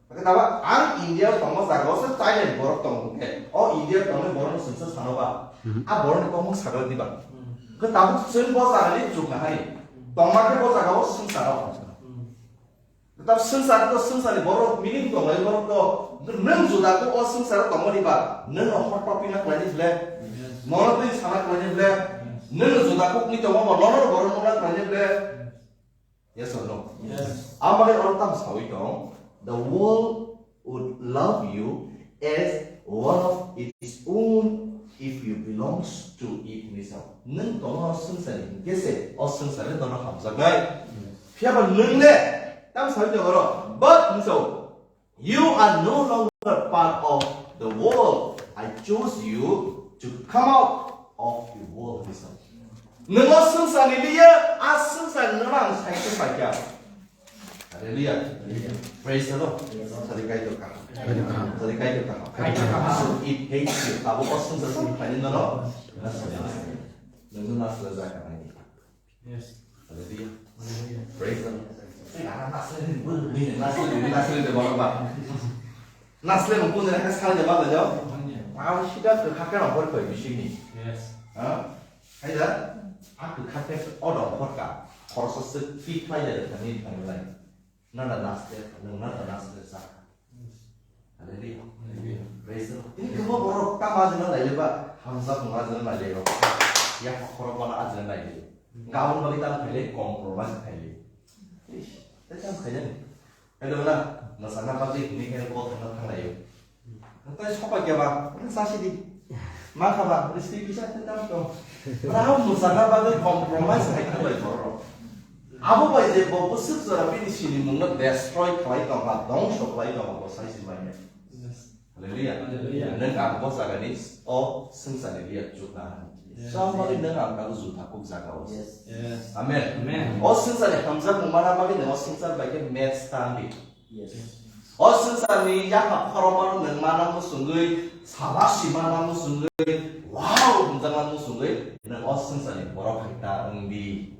Hwnkhe tabuk ang India tongma jaga o se China ni borok tongo hwnkhe. O India tongnai borok no swngsa sano ba. Hmm. A borok ni kokmung sagak diba. Hmm. Hwnkhe tabuk chwng bo jaga ni chukna hai. Hmm. Tongma khe bo jaga o swngsa no. Hmm. Tab swngchar to swngcharni borok mining tonglai borok to nwng juda kuk o swngcharo tongmani ba nwng no hot topic na khlaini ble. Yes. Mono twi sana khlaini ble. Yes. Nwng juda kuk ni tongo ba nono borok nukna khlaini ble. Yes or no? Yes. Amari oro tam sawi tong. The world would love you as one of its own if you belongs to it hwnwi sao. Nwng tongma o swngcharni hwnkhe se o swngcharni nono hamjaknai. Phiya ba nwng le tam sawi tong oro, but hwnwi sao, "You are no longer part of the world. I chose you to come out of the world," hwnwi sao. Nwng o swngcharni liya, a swngcharni nono ang sai khe paikha. Hallelujah. Praise the Lord. Sadi kaitor kaham. Kaitor kaham. Sadi kaitor kaham. Kaitor kaham. So it hates you. Tabuk o swngchar sini khlaini nono. Nasle. Nwng nasle jaka nai. Yes. Hallelujah. Hallelujah. Praise the Lord. Hey, ana nasle ni bul ni nasle ni nasle de bang ba. Nasle mo kun de ka sal de bang da jo. Amen. Aw sida ke khakra hor koi bisini. Yes. Ha? Haida, a kwkha khe o dongkhor ka, khoroksa swk twi khlai ya thani thani lai. Nana naste, nwng nana naste sa. Hallelujah. Hallelujah. Praise the Lord. Tini kwbangma borok tamo ajina nailaiba, hamsa phung ajina nailai rok. Yak khorok mano ajina nailai. Gaun bagwi tamo khailai, compromise khailai. Ish, tei tamo khailai. Hello na, mwsakna bagwi hwnwi khe bo thangna thanglaio. Tei sopai khe ba, sasi di. Ma kha ba, risi kisa tei tam tong. Rao mwsakna bagwi compromise khai kha bai borok. Abo bai je bo bwswk jora bini sinimungno destroy khlai tong kha, dongso khlai tong kha, bo sai se manya. Yes. Hallelujah. Hallelujah. Nwng ang bo jagani o swngcharni liya chukna. Yes. Somebody nwng ang kago juta kuk jaga o. Yes. Yes. Amen. Amen. O swngcharni hamjakmung mana bagwi nwng o swngchar bai khe match ta wngdi. Yes. O swngcharni yaphap khorokmano nwng mana mwswngwi, salasi mana mwswngwi, wow hwnjakna mwswngwi nwng o swngcharni borok hai ta wngdi.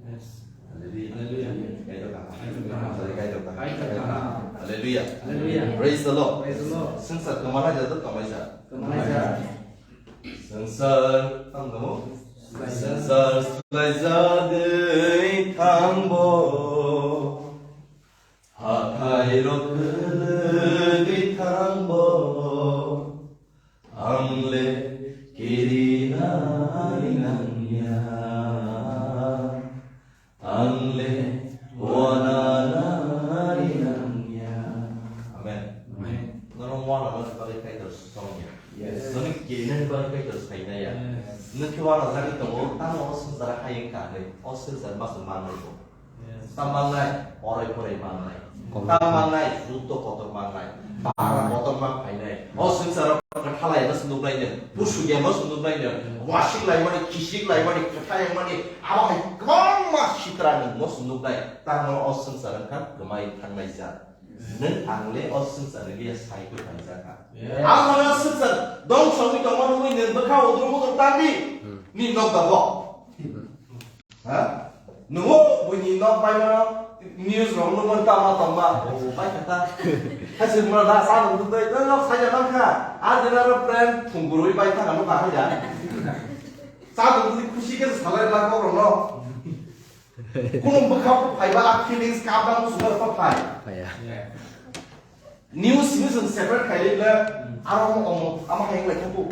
Yes. Hallelujah. Hallelujah. Kaitor kaham. Kaitor kaham. Hallelujah. Kaitor kaham. Kaitor kaham. Hallelujah. Hallelujah. Praise the Lord. Praise the Lord. Swngchar kwmana jado tongmai sa. Kwmana jado. Swngchar, tamo tamo? Swngchar. Swngchar swlaijagwi thangbo. Hathai rok kwlwgwi thangbo. Ang le kirinani nangya, ang le wananani nangya. Amen. Amen. Norok wananani bagwi Kaitor songya. Yes. Norok kirinani bagwi Kaitor sainaya. Yes. Nwng khe wanajagwi tongo, tamo o swngchar hayung kanwi, o swngchar masa manwi bo. Yes. Ta mangnai, orai porai mangnai. Kotor. Ta mangnai, juddo kotor mangnai. Bara kotor mang phainai. O swngcharo kwthalai no se nuknai no, pusugia no se nuknai no, wasik laimani, kisik laimani, kwthai wngmani, abo hai kwbangma sitra nwng no se nuknai. Tamo o swngchar wngkha kwmai thangnai jat. Nwng ang le o swngcharni liya sai kwthai jakha. Yes. Ang mano swngchar dongso wngwi tongma nugwi nwng bwkha udrum udrum tangdi. Hmm. Ni nokdago. Hmm. Ha? Nungo buini nok bai mano news rok nukmani tama tama. Oh, bai kha ta. Hasil mura da sa nung duk dai, dai nok sai da man kha. A jena ro friend thung gurui bai kha no ba kha ya. Sa nung duk khusi khe salai la ko no. Kuno bwkha phai ba feelings ka ba musu ba phai. Phai ya. Yeah. News ni chwng separate khailai le, aro omo, omo hai wng lai kha po,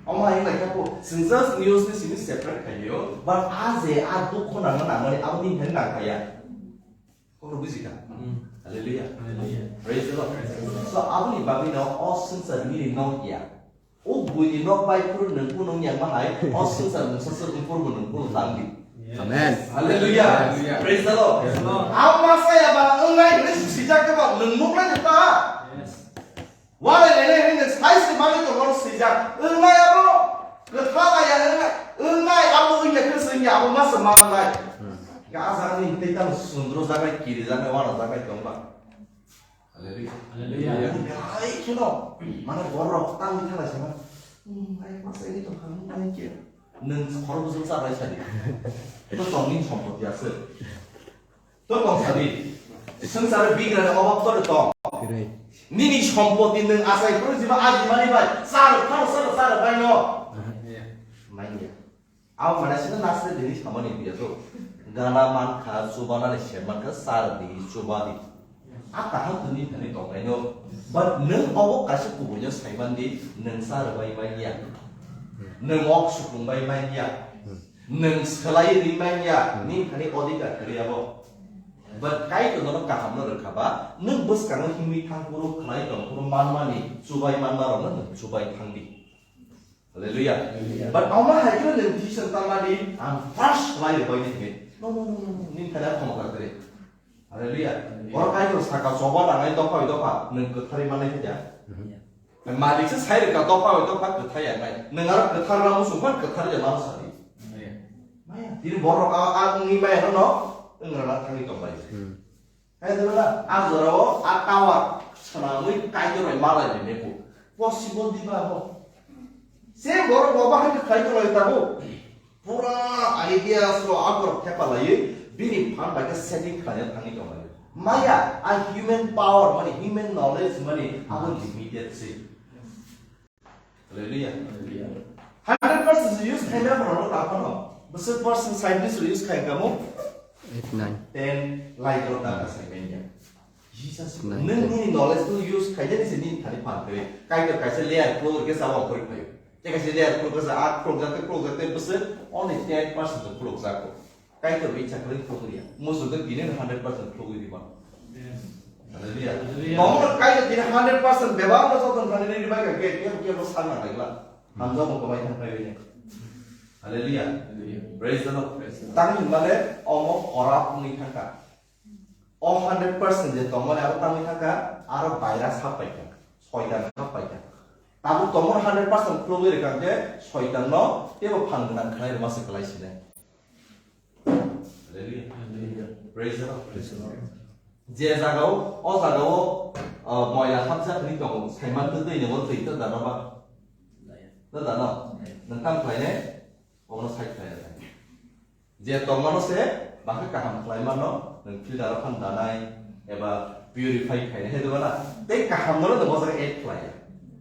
omo hai wng lai kha po. Chwng just news ni simi separate khailio, but a je a dukho nangma nangmani abo ni thani nang phaiya. Kok buji kha? Hmm. Hallelujah. Hallelujah. Praise the Lord. Praise the Lord. So, aboni bagwi no o swngchar nini nok ya. O buini nok bai phuru nwng phuru nwng yang bahai, o swngchar mungsa swrwng phuru bo nwng phuru tang di. Yes. Amen. Hallelujah. Hallelujah. Praise the Lord. Praise the Lord. Ang masa ya ba, ang nai hwnwi sijak khe ba, nwng nuk nai ta. Yes. Walai nai nai hwnwi sai se mani to nok sijak. Ang nai abo, kwtha nai ya, ang nai, ang nai abo wngya khe swngya, abo masa manglai. Hmm. Ga jani tei tamo sundro jagai, kiri jagai, wana jagai tong ba. Hallelujah. Hallelujah. Ai kheno, mane borok tangwi thalai sana. Hmm, ai masa ini tong kha, hmm, ai khe. Nwng khoro bwswk cha bai sadi. To tongni sompoti aswk. To tong sadi. Swngcharo bigrani obab to tong. Correct. Nini sompoti nwng achai phuru jiba ajimani bai. Charo phano charo charo bai no. Aha. Manya. Abo mane sino nasle dini samani biya to. Gana mankha, chubanani se mankha, char di, chuba di. A kaham to ni thani tongnaino. But nwng obo kaisa kubuino saiman di, nwng char bai manya. Nwng ok sukung bai manya. Nwng swlai ri manya, ni thani odhikar kwrwi abo. But Kaitor nono kaham no rwkha ba, nwng bwskango himwi thang phuru, khlai tong phuru manmani, chubai manma rokno nwng chubai thang di. Hallelujah. Hallelujah. But omo hai khe nwng decision ta la di, ang first khlai rwbai di hinwi. No, no, no, no, no. Nini thani khomota kwrwi. Hallelujah. Hallelujah. Borok Kaitor saka choba nangnai dopha bai dopha, nwng kwtharwi mannai khe ja. Mhm. Malik se sai rwkha dopha bai dopha kwthai ya nai. Nwng aro kwthar ramo sungkhan kwthar ya mano sadi. Hallelujah. Maya, tini borok a, a wngwi maya no, no, nwng rana thangwi tongbai. Hmm. Hai dwla, a jorao a tower swnamwi Kaitor bai malai ni nepo. Possible diba ho? Se borok bo bahai khe Kaitor bai tabo. Pura ideas ro a borok thepa laiwi bini phan bai khe setting khlaina thangwi tong lai. Maya, a human power mani, human knowledge mani abo limited se. Hallelujah. Hallelujah. Hundred percent use khaina phano ta phano. Bwswk percent scientist use khai kamo? Eight, nine. Ten lai ro ta ka sai ben ya. Jesus, nine, nwng ten. Nini knowledge no use khaina ni se nini thani phan kre. Kaitor kaisa layer floor ke sa wa kori khayo. Te kaisa layer floor ke sa a floor jate floor jate bwswk only ten percent floor jako. Kaitor bai chakri khulugwi ya. Musu de bini hundred percent khulugwi diba. Amen. Hallelujah. Hallelujah. Tongmor Kaitor bini hundred percent bebak no joton thani ni bai ka ke ke ke bo sana dagla. Hamjak mo kamai thang pai ni. Hallelujah. Hallelujah. Praise the Lord. Praise the Lord. Tang ni male omo ora phungni thangka. O hundred percent je tongmani abo tangwi thangka, aro virus hap paikha, soitan hap paikha. Tabuk tongmani hundred percent khulugwi rwkha hwnkhe soitanno teibo phan gwnang khlai rwma se kwlai sinai. Hallelujah. Praise the Lord. Praise the Lord. Je jagao, o jagao, uh, moila hapjak hwnwi tongo, saiman twi twi nwngo twi twi dano ba? Twi dano? Nwng tamo khlainai? Obono side khlainai. Je tongmano se, bakhe kaham khlaimano, nwng filter o phan danai, eba purify khainai hai dwbana? Tei kaham nono nwng o jaga add khlai.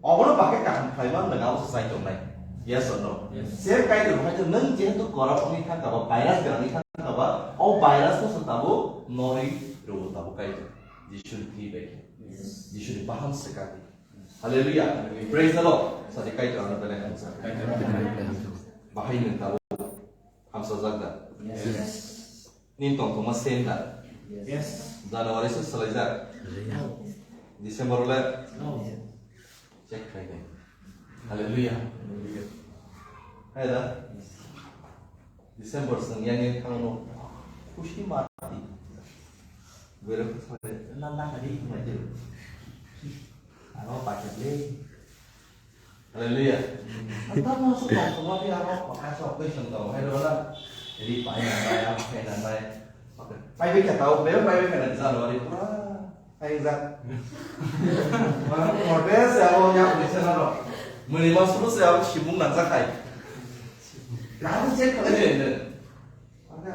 Obono bakhe kaham khlaimano nwng abo se chai tongnai. Yes or no? Yes. Same Kaitor bo hai khe nwng jehetu korok wngwi thangkha ba, virus gwnangwi thangkha ba, o virus no se tabuk norwi rwo tabuk Kaitor. Jisuni thwi bai khe. Yes. Jisuni baham se kati. Hallelujah. Hallelujah. Praise the Lord. Sadi Kaitor ano belai hamsa. Kaitor ano belai hamsa. Bahai nwng tabuk hamsa jak da? Yes. Yes. Nini tongthokma same da? Yes. January se swlaijak. Hallelujah. December le? No. Check khlai nai. Hallelujah. Hallelujah. Hai da? December swng yang yang thangno khusi mati. Bwrwi khe sare, "Na, na, kadi, kadi." Ano paket le. Hallelujah. Tamo so tong tong di ano pakai so question tong. Hai dona. Jadi pai na pai, apa pai na pai. Oke. Pai bika tau, pai pai na January pura. Hai jak. Mana ko hotel se abo ya pulisa na ro. Muni ma suru se abo sibung nang jak hai. Lalu check kali ni.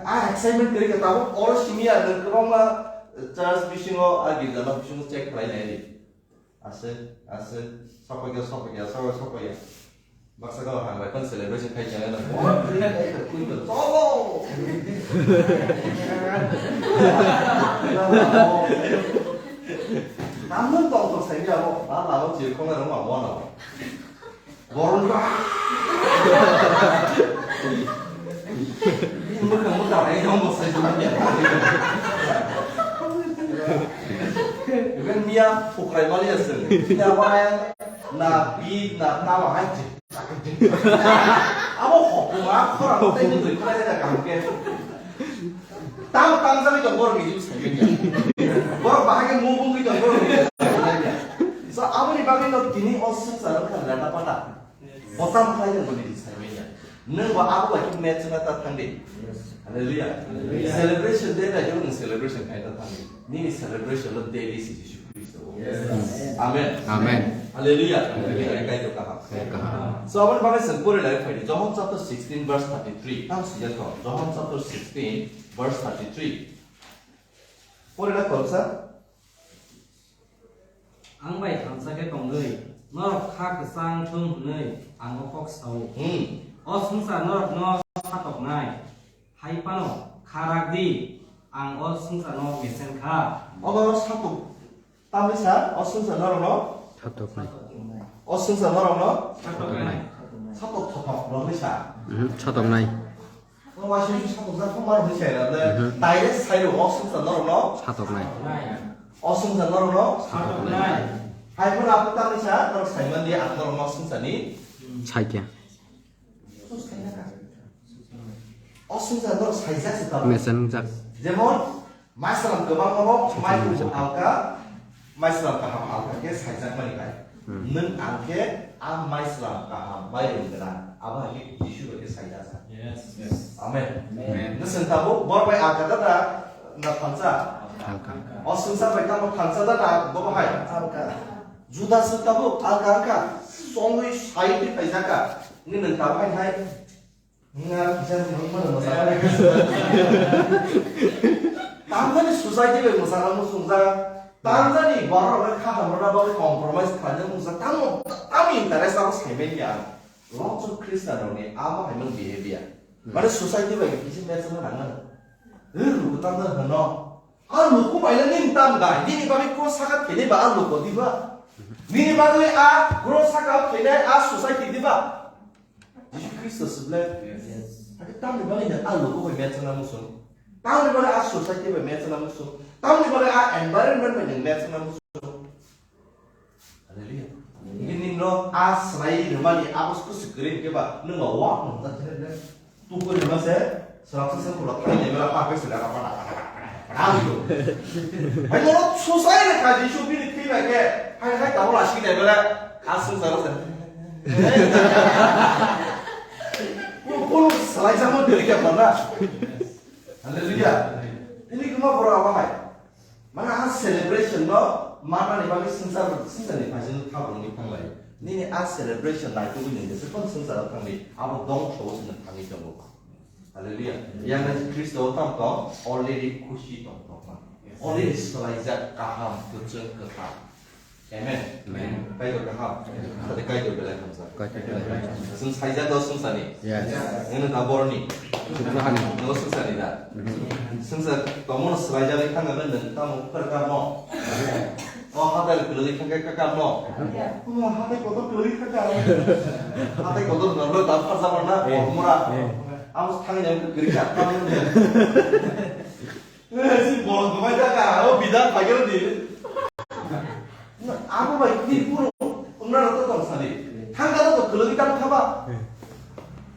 A excitement kiri ka tabo oro simi ya dan kwbangma church bisingo a girja no bisingo check khlai nai di. Aswk, aswk, sokphaikha, sokphaikha, sokphaikha. Baksa khe hambai phano celebration khai chana na. Cholo. Tamung tong tong sai Abo, ba lama chiri khongnai rok ma wana. Boron ba. Ini mukha mukha rai jong bo sai jong ya. Even mia pukrai mali aseng. Mia wayang na bi na tawa hai. Abo hopung a khorang tei mudui khwlai da kaham khe. Tam tam jagwi tong borok ni juice khai manya. Borok bahai khe mubung gwi tong borok ni juice khai manya. So aboni bagwi no tini o swngchar wngkha leta pata. Botam khlai tong borok ni juice khai manya. Nwng bo abo bai khe match wngna ta thang di. Hallelujah. Hallelujah. Celebration day bai khe nwng celebration khai ta thang di. Nini celebration no daily si Jisu Khristo. Yes. Amen. Amen. Hallelujah. Hallelujah. Kaitor kaham. Kaitor kaham. So, aboni bagwi chwng pore lai phai di. John chapter sixteen verse thirty-three. Tamo sijak kho. John chapter sixteen verse thirty-three. Pore lai khoroksa. Ang bai thansa khe tongwi, norok kha kwchang thung hwnwi ang o kok sao. Hmm. O swngchar norokno satoknai. Hai phano kha rak di, ang o swngcharno mesen kha. Obo satok tamni sa, o swngchar norokno? Satoknai. O swngchar norokno? Satoknai. Satok thothok rokni sa. Mhm, satoknai. O waising satok jak phano maro hinwi sai rw le. Mhm. Direct sai rw o swngchar norokno? Satoknai. O swngchar norokno? Satoknai. Hai phano abo tamni sa, norok sai man di, ang norokno swngcharni. Saikhe. O swngchar norok saijak se tamo. Mesen jak. Jemon, maislam kwbangma bo, mairum alka, maislam kaham alka khe saijakmani bai. Hmm. Nwng ang khe a maislam kaham mairum gwnang, abo hai khe Jisu bai khe saijak sa. Yes, yes. Amen. Amen. Nwswng tabuk, bor bai alka da na thansa? Alka. O swngchar bai tamo thansa da na bobo hai? Alka. Judas tabuk alka alka. Songwi sai twi phaijak ka. Nwng nwng tabuk hai hai. Nga kisa ni hok mana masalah. Tanzani society bai masalah musungjak. Tanzani borok rok kha hamrok na bagwi compromise khlaina musungjak. Tamo, tamo interest abo saimen ya. Lots of Christian rok ni abo hai mang behavior. Mane society bai kisi message na nang. Eh, luku tamo hano. A luku bai na ning tam dai. Nini bagwi ko saka thini ba a luku di ba. Nini bagwi a gro saka thini a society di ba. Jisu Khristo se ble. Yes. Hakhe tamni bagwi no a luku bai mechana muchung. Tamni bagwi a society bai mechana muchung. Tamni bagwi a environment bai nwng mechana muchung. Hallelujah. Nini no a swlai rwmani abo se kwrwi hwnkhe ba nwng ba wak nung jak khe ble. Tukui rwma se swrapsa se khulok thai lemela pa khe swlai rwma na. Hai norok susai re kha Jisu bini thwi bai khe. Hai hai tabuk lasi khe lemela. A swngcharo se. Kunu swlai samo diri khe pha na. Hallelujah. Ini kuma boro abo hai. Mane a celebration no manani bagwi swngchar, swngcharni phaisano thabrwngwi thanglai. Nini a celebration naitugwi nini jephru swngcharo thangdi, abo dongso o chwngno thangwi tongo. Hallelujah. Yang nai Khristo o tamo tong, already khusi tong tong ma. Already swlaijak kaham, kwchwng, kwthar. Amen. Amen. Kaitor kaham. Sadi Kaitor belai hamjak. Kaitor belai hamjak. Chwng saijak do swngcharni. Yes. Nini da borni. Subrahan. No swngcharni da. Mhm. Swngchar tomono swlaijagwi thangkha nwng tamo kar karno. O hatai kwlwgwi thangkha ka karno. Omo hatai kotor kwlwgwi thangkha. Hatai kotor normal da pharsa manna. Eh, mura. Eh. Amo thangwi nang kwrwi ka. Eh, si bolong kwbai thangkha. O bida phagero di. Abo bai khe phuru wngna rok tong sadi. Thangka rok kwlwgwi tang thaba.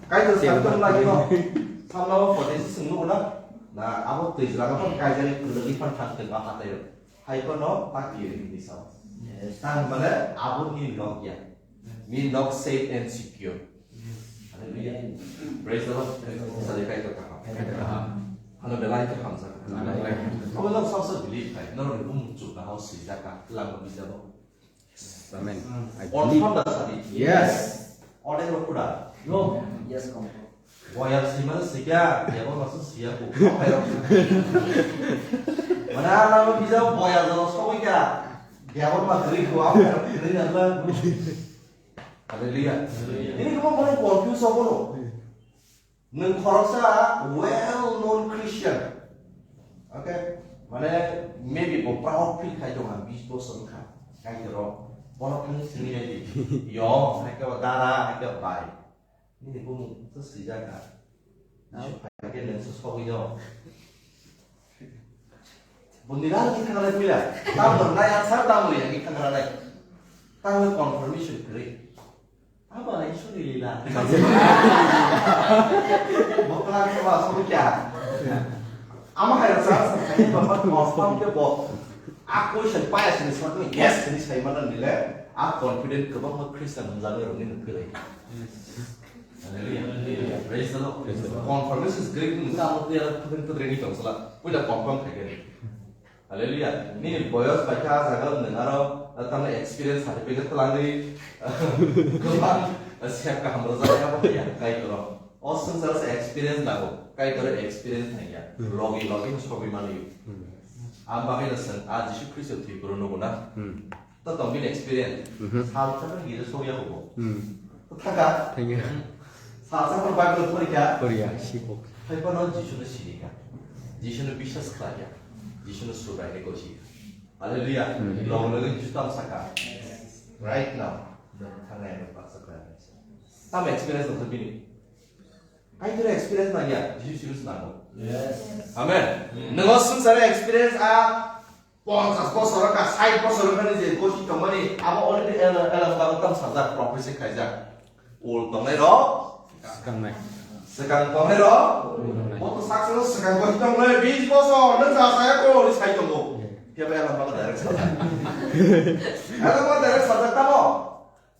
Kaitor sari tong lagi no. Samla o pode si sung nugo na. Na abo twijla ko kaijani kwlwgwi phan thang tong ma hatai rok. Hai ko no pati ri ni sao. Tang mane abo ni nok ya. Ni nok safe and secure. Hallelujah. Praise the Lord. Sadi Kaitor kaham. Hano belai khe hamjak. Amen. Obo no sab sab believe khai. Norok ni bumung chuk na hao swijak ka. Lama bijabo. Amen. I believe. Confirm da sadi. Yes. Ode ro kuda. No. Yes, confirm. Boyar sima sikya, ya bo masu siya ko. Mana lama bijabo boyar jalo sokoi ka. Ya bo ma gri ko, apa gri na la. Hallelujah. Hallelujah. Ini kuma bono confuse obo no. Nwng khoroksa well known Christian. Okay? Mane maybe bo proud feel khai tongo, ang bis bosor wngkha. Kaitorok, bono thangwi swngwi naidi. Yong, hai khe bo dara, hai khe bo bai. Nini bumung to swijak kha. Jisu phai khe nwng se sogwi no. Bo nirang khe thangna nai puila. Tamo nai answer, tamo ya khe thangna nai. Tamo confirmation kwrwi. Abo hai suri lila. Bokla ke ba suri kya? Ama hai rasa sa kai ba ba confirm ke bo. A question pa ya sini sort ni guess sini sai mana nile. A confident ke ba ma Christian hum jalo roni nukilai. Hallelujah. Praise the Lord. Confirmation is great. Nungsa amo tiara putri putri ni tongsala. Puila confirm khai ke. Hallelujah. Nini boyos bai kha jaga nwng aro, eh, tamni experience certificate twlangwi, eh, kwbang, eh, sep kaham rwjak ya bo ya, Kaitor. O swngchar se experience nango, Kaitor experience nangya. Hmm. Logi logi no sogwi manwi. Hmm. Ang bagwi no swng, a Jisu Khristo thwi phuru nugo na? Hmm. To tong bini experience. Mhm. Sal sa gire sogya hubo. Hmm. Thaka. Thangya. Salsa phano Bible porikha. Poriya, siko. Hai phano Jisu no sinikha. Jisu no biswas khlaikha. Jisu no Subrai ni kosi. Hallelujah. Hmm. Long logi Jisu tam saka. Right now. Thangai no paksa khlai. Tam experience no bini. Kai kira experience na ya. Jisu siru snango. Yes. Amen. Hmm. Nungo sungsare experience a Ponchas bosor wngkha, sait bosor wngkha ni je gosi tongmani, abo already Ela-, Elam bago tam sajak, prophecy khaijak. Ul tongnai rok swkangnai. Swkang tongnai rok. Ul tongnai. Bo to sak swkang, swkang gosi tongnai, bis bosor, nwng sa saya ko, ri sai tongo. Yeah. Phiya ba Elam bago direct sajak. Elam bago direct sajak tamo.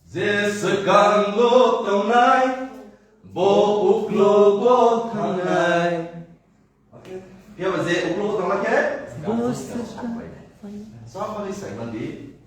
Je swkango tongnai, bo uklogo thangnai. Okay. Phiya ba je uklogo tongna khe? Bo swkang. Somebody sai mandi.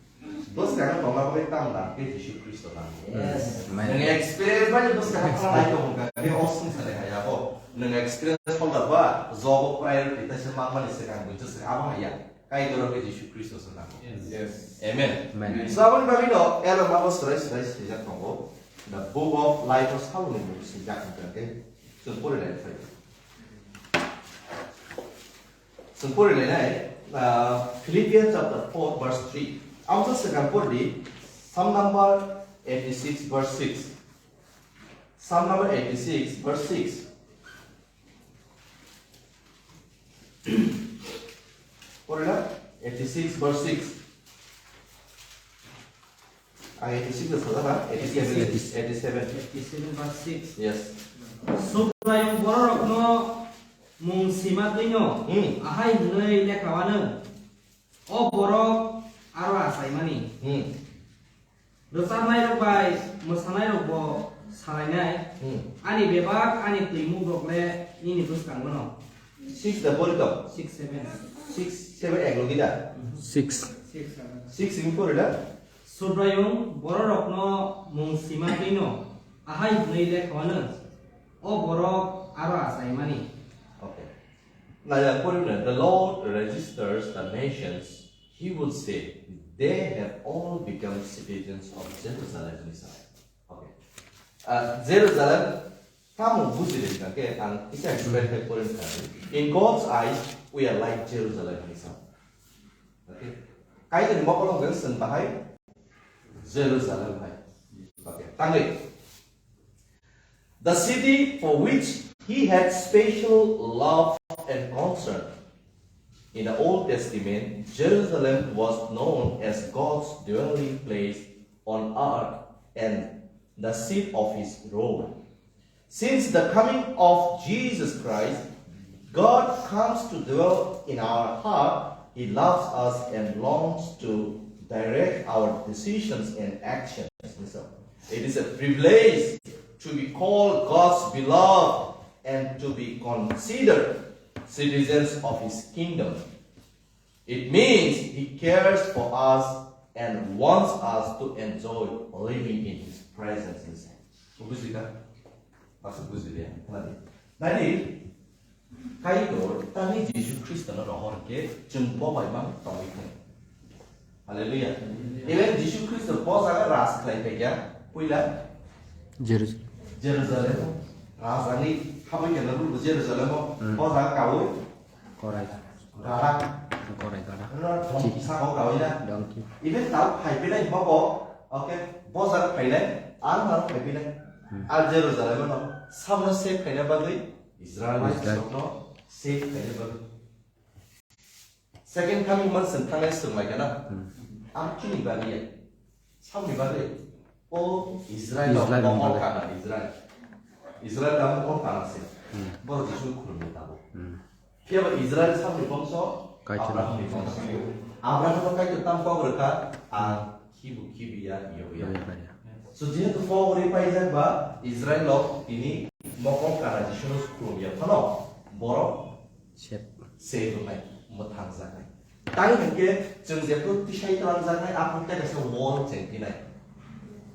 Bo swkang tongna bagwi tam da khe Jisu Khristo nang. Yes. Amen. Nwng experience bai bo swkang thangnai tong kha khe o swngchar hai abo. Nwng experience holder ba job o priority ta se mangmani swkang bujo se abo haya. Kaitor khe Jisu Khristo se nang. Yes. Amen. Amen. So aboni bagwi no ero mago swrai swrai swijak tongo. The book of life o saloni mung swijak hwnkhe chwng pori lai phai. Chwng pori lainai, uh, Philippians chapter four verse three. Amo se swkang por di, Psalm number eighty-six verse six. Psalm number eighty-six verse six. Pori na? Eighty-six verse six. Ah, eighty-six da sajak na? Eighty-seven, eighty-seven. Eighty-seven verse six. Yes. Subraiyung bororokno mung sima twino Hmm. ahai hwnwi lekha anw. O borok aro achaimani. Hmm. Rwchapnairok bai mwsanairokbo salainai. Hmm. Ani bebak ani twimukrok le nini bwskangono. Six da pori tong? Six, seven. Six, seven ek logi da? Mhm. Six. Six, seven. Six simi pori da? Subraiyung bororokno mung sima twino ahai hwnwi lekha anw, o borok aro achaimani. Okay. Naya pori mane, "The Lord registers the nations, he will say, they have all become citizens of Jerusalem," hwnwi sanai. Okay. Ah, Jerusalem, tamo bujile hwnkhe ang kisa explain khai pori mkha. In God's eyes, we are like Jerusalem hwnwi sa. Okay. Kaitorni mokol hwnkhe chwng bahai Jerusalem hai. Okay. Tangwi. The city for which he had special love and concern. In the Old Testament, Jerusalem was known as God's dwelling place on earth and the seat of his rule. Since the coming of Jesus Christ, God comes to dwell in our heart. He loves us and longs to direct our decisions and actions. It is a privilege to be called God's beloved and to be considered citizens of His kingdom. It means He cares for us and wants us to enjoy living in His presence. Bujikha? Baksa bujiliya. Nadi. Nadi. Kaitor tani Jisu Khristo no rohor khe chwng bo bai mang tongwi thang. Hallelujah. Even Jisu Khristo bo jaga ras khlai phaikha, puila Jerusalem. Jerusalem. Rajani habwi khe nang Jerusalem o. Hmm. Bo jaga kawi. Korai. Gada. Korai gada. Donkey saka o gawi na. Donkey. Even tao phai pinai bobo. Okay. Bozar phainai. Ang nang phai pinai. Hmm. Al jero jalai mano. Samno save khaina bagwi. Israel Israel. Sokno save khaina bagwi. Second coming man sen thangnai swrwng lai kana. Hmm. Ang chini bagwi ya. Samni bagwi. O Israel Israel mokol bagwi. Kana Israel. Israel da mokol kana se. Hmm. Boro Jisu khulumni tabo. Hmm. Phiya ba Israel samni bongso, Kaitor. Abrahamni bongso. Abraham no Kaitor tam kok rwkha, ang khibu khibiya, yobiya. Yobiya. So jehetu kok rwi paijak ba Israel rok tini mokol kana Jisu no khulumya phano borok Sep. Save wngnai, mwthangjaknai. Tang hinkhe chwng jephru tisai twlangjaknai, aphuru tei kaisa wall chengphinai.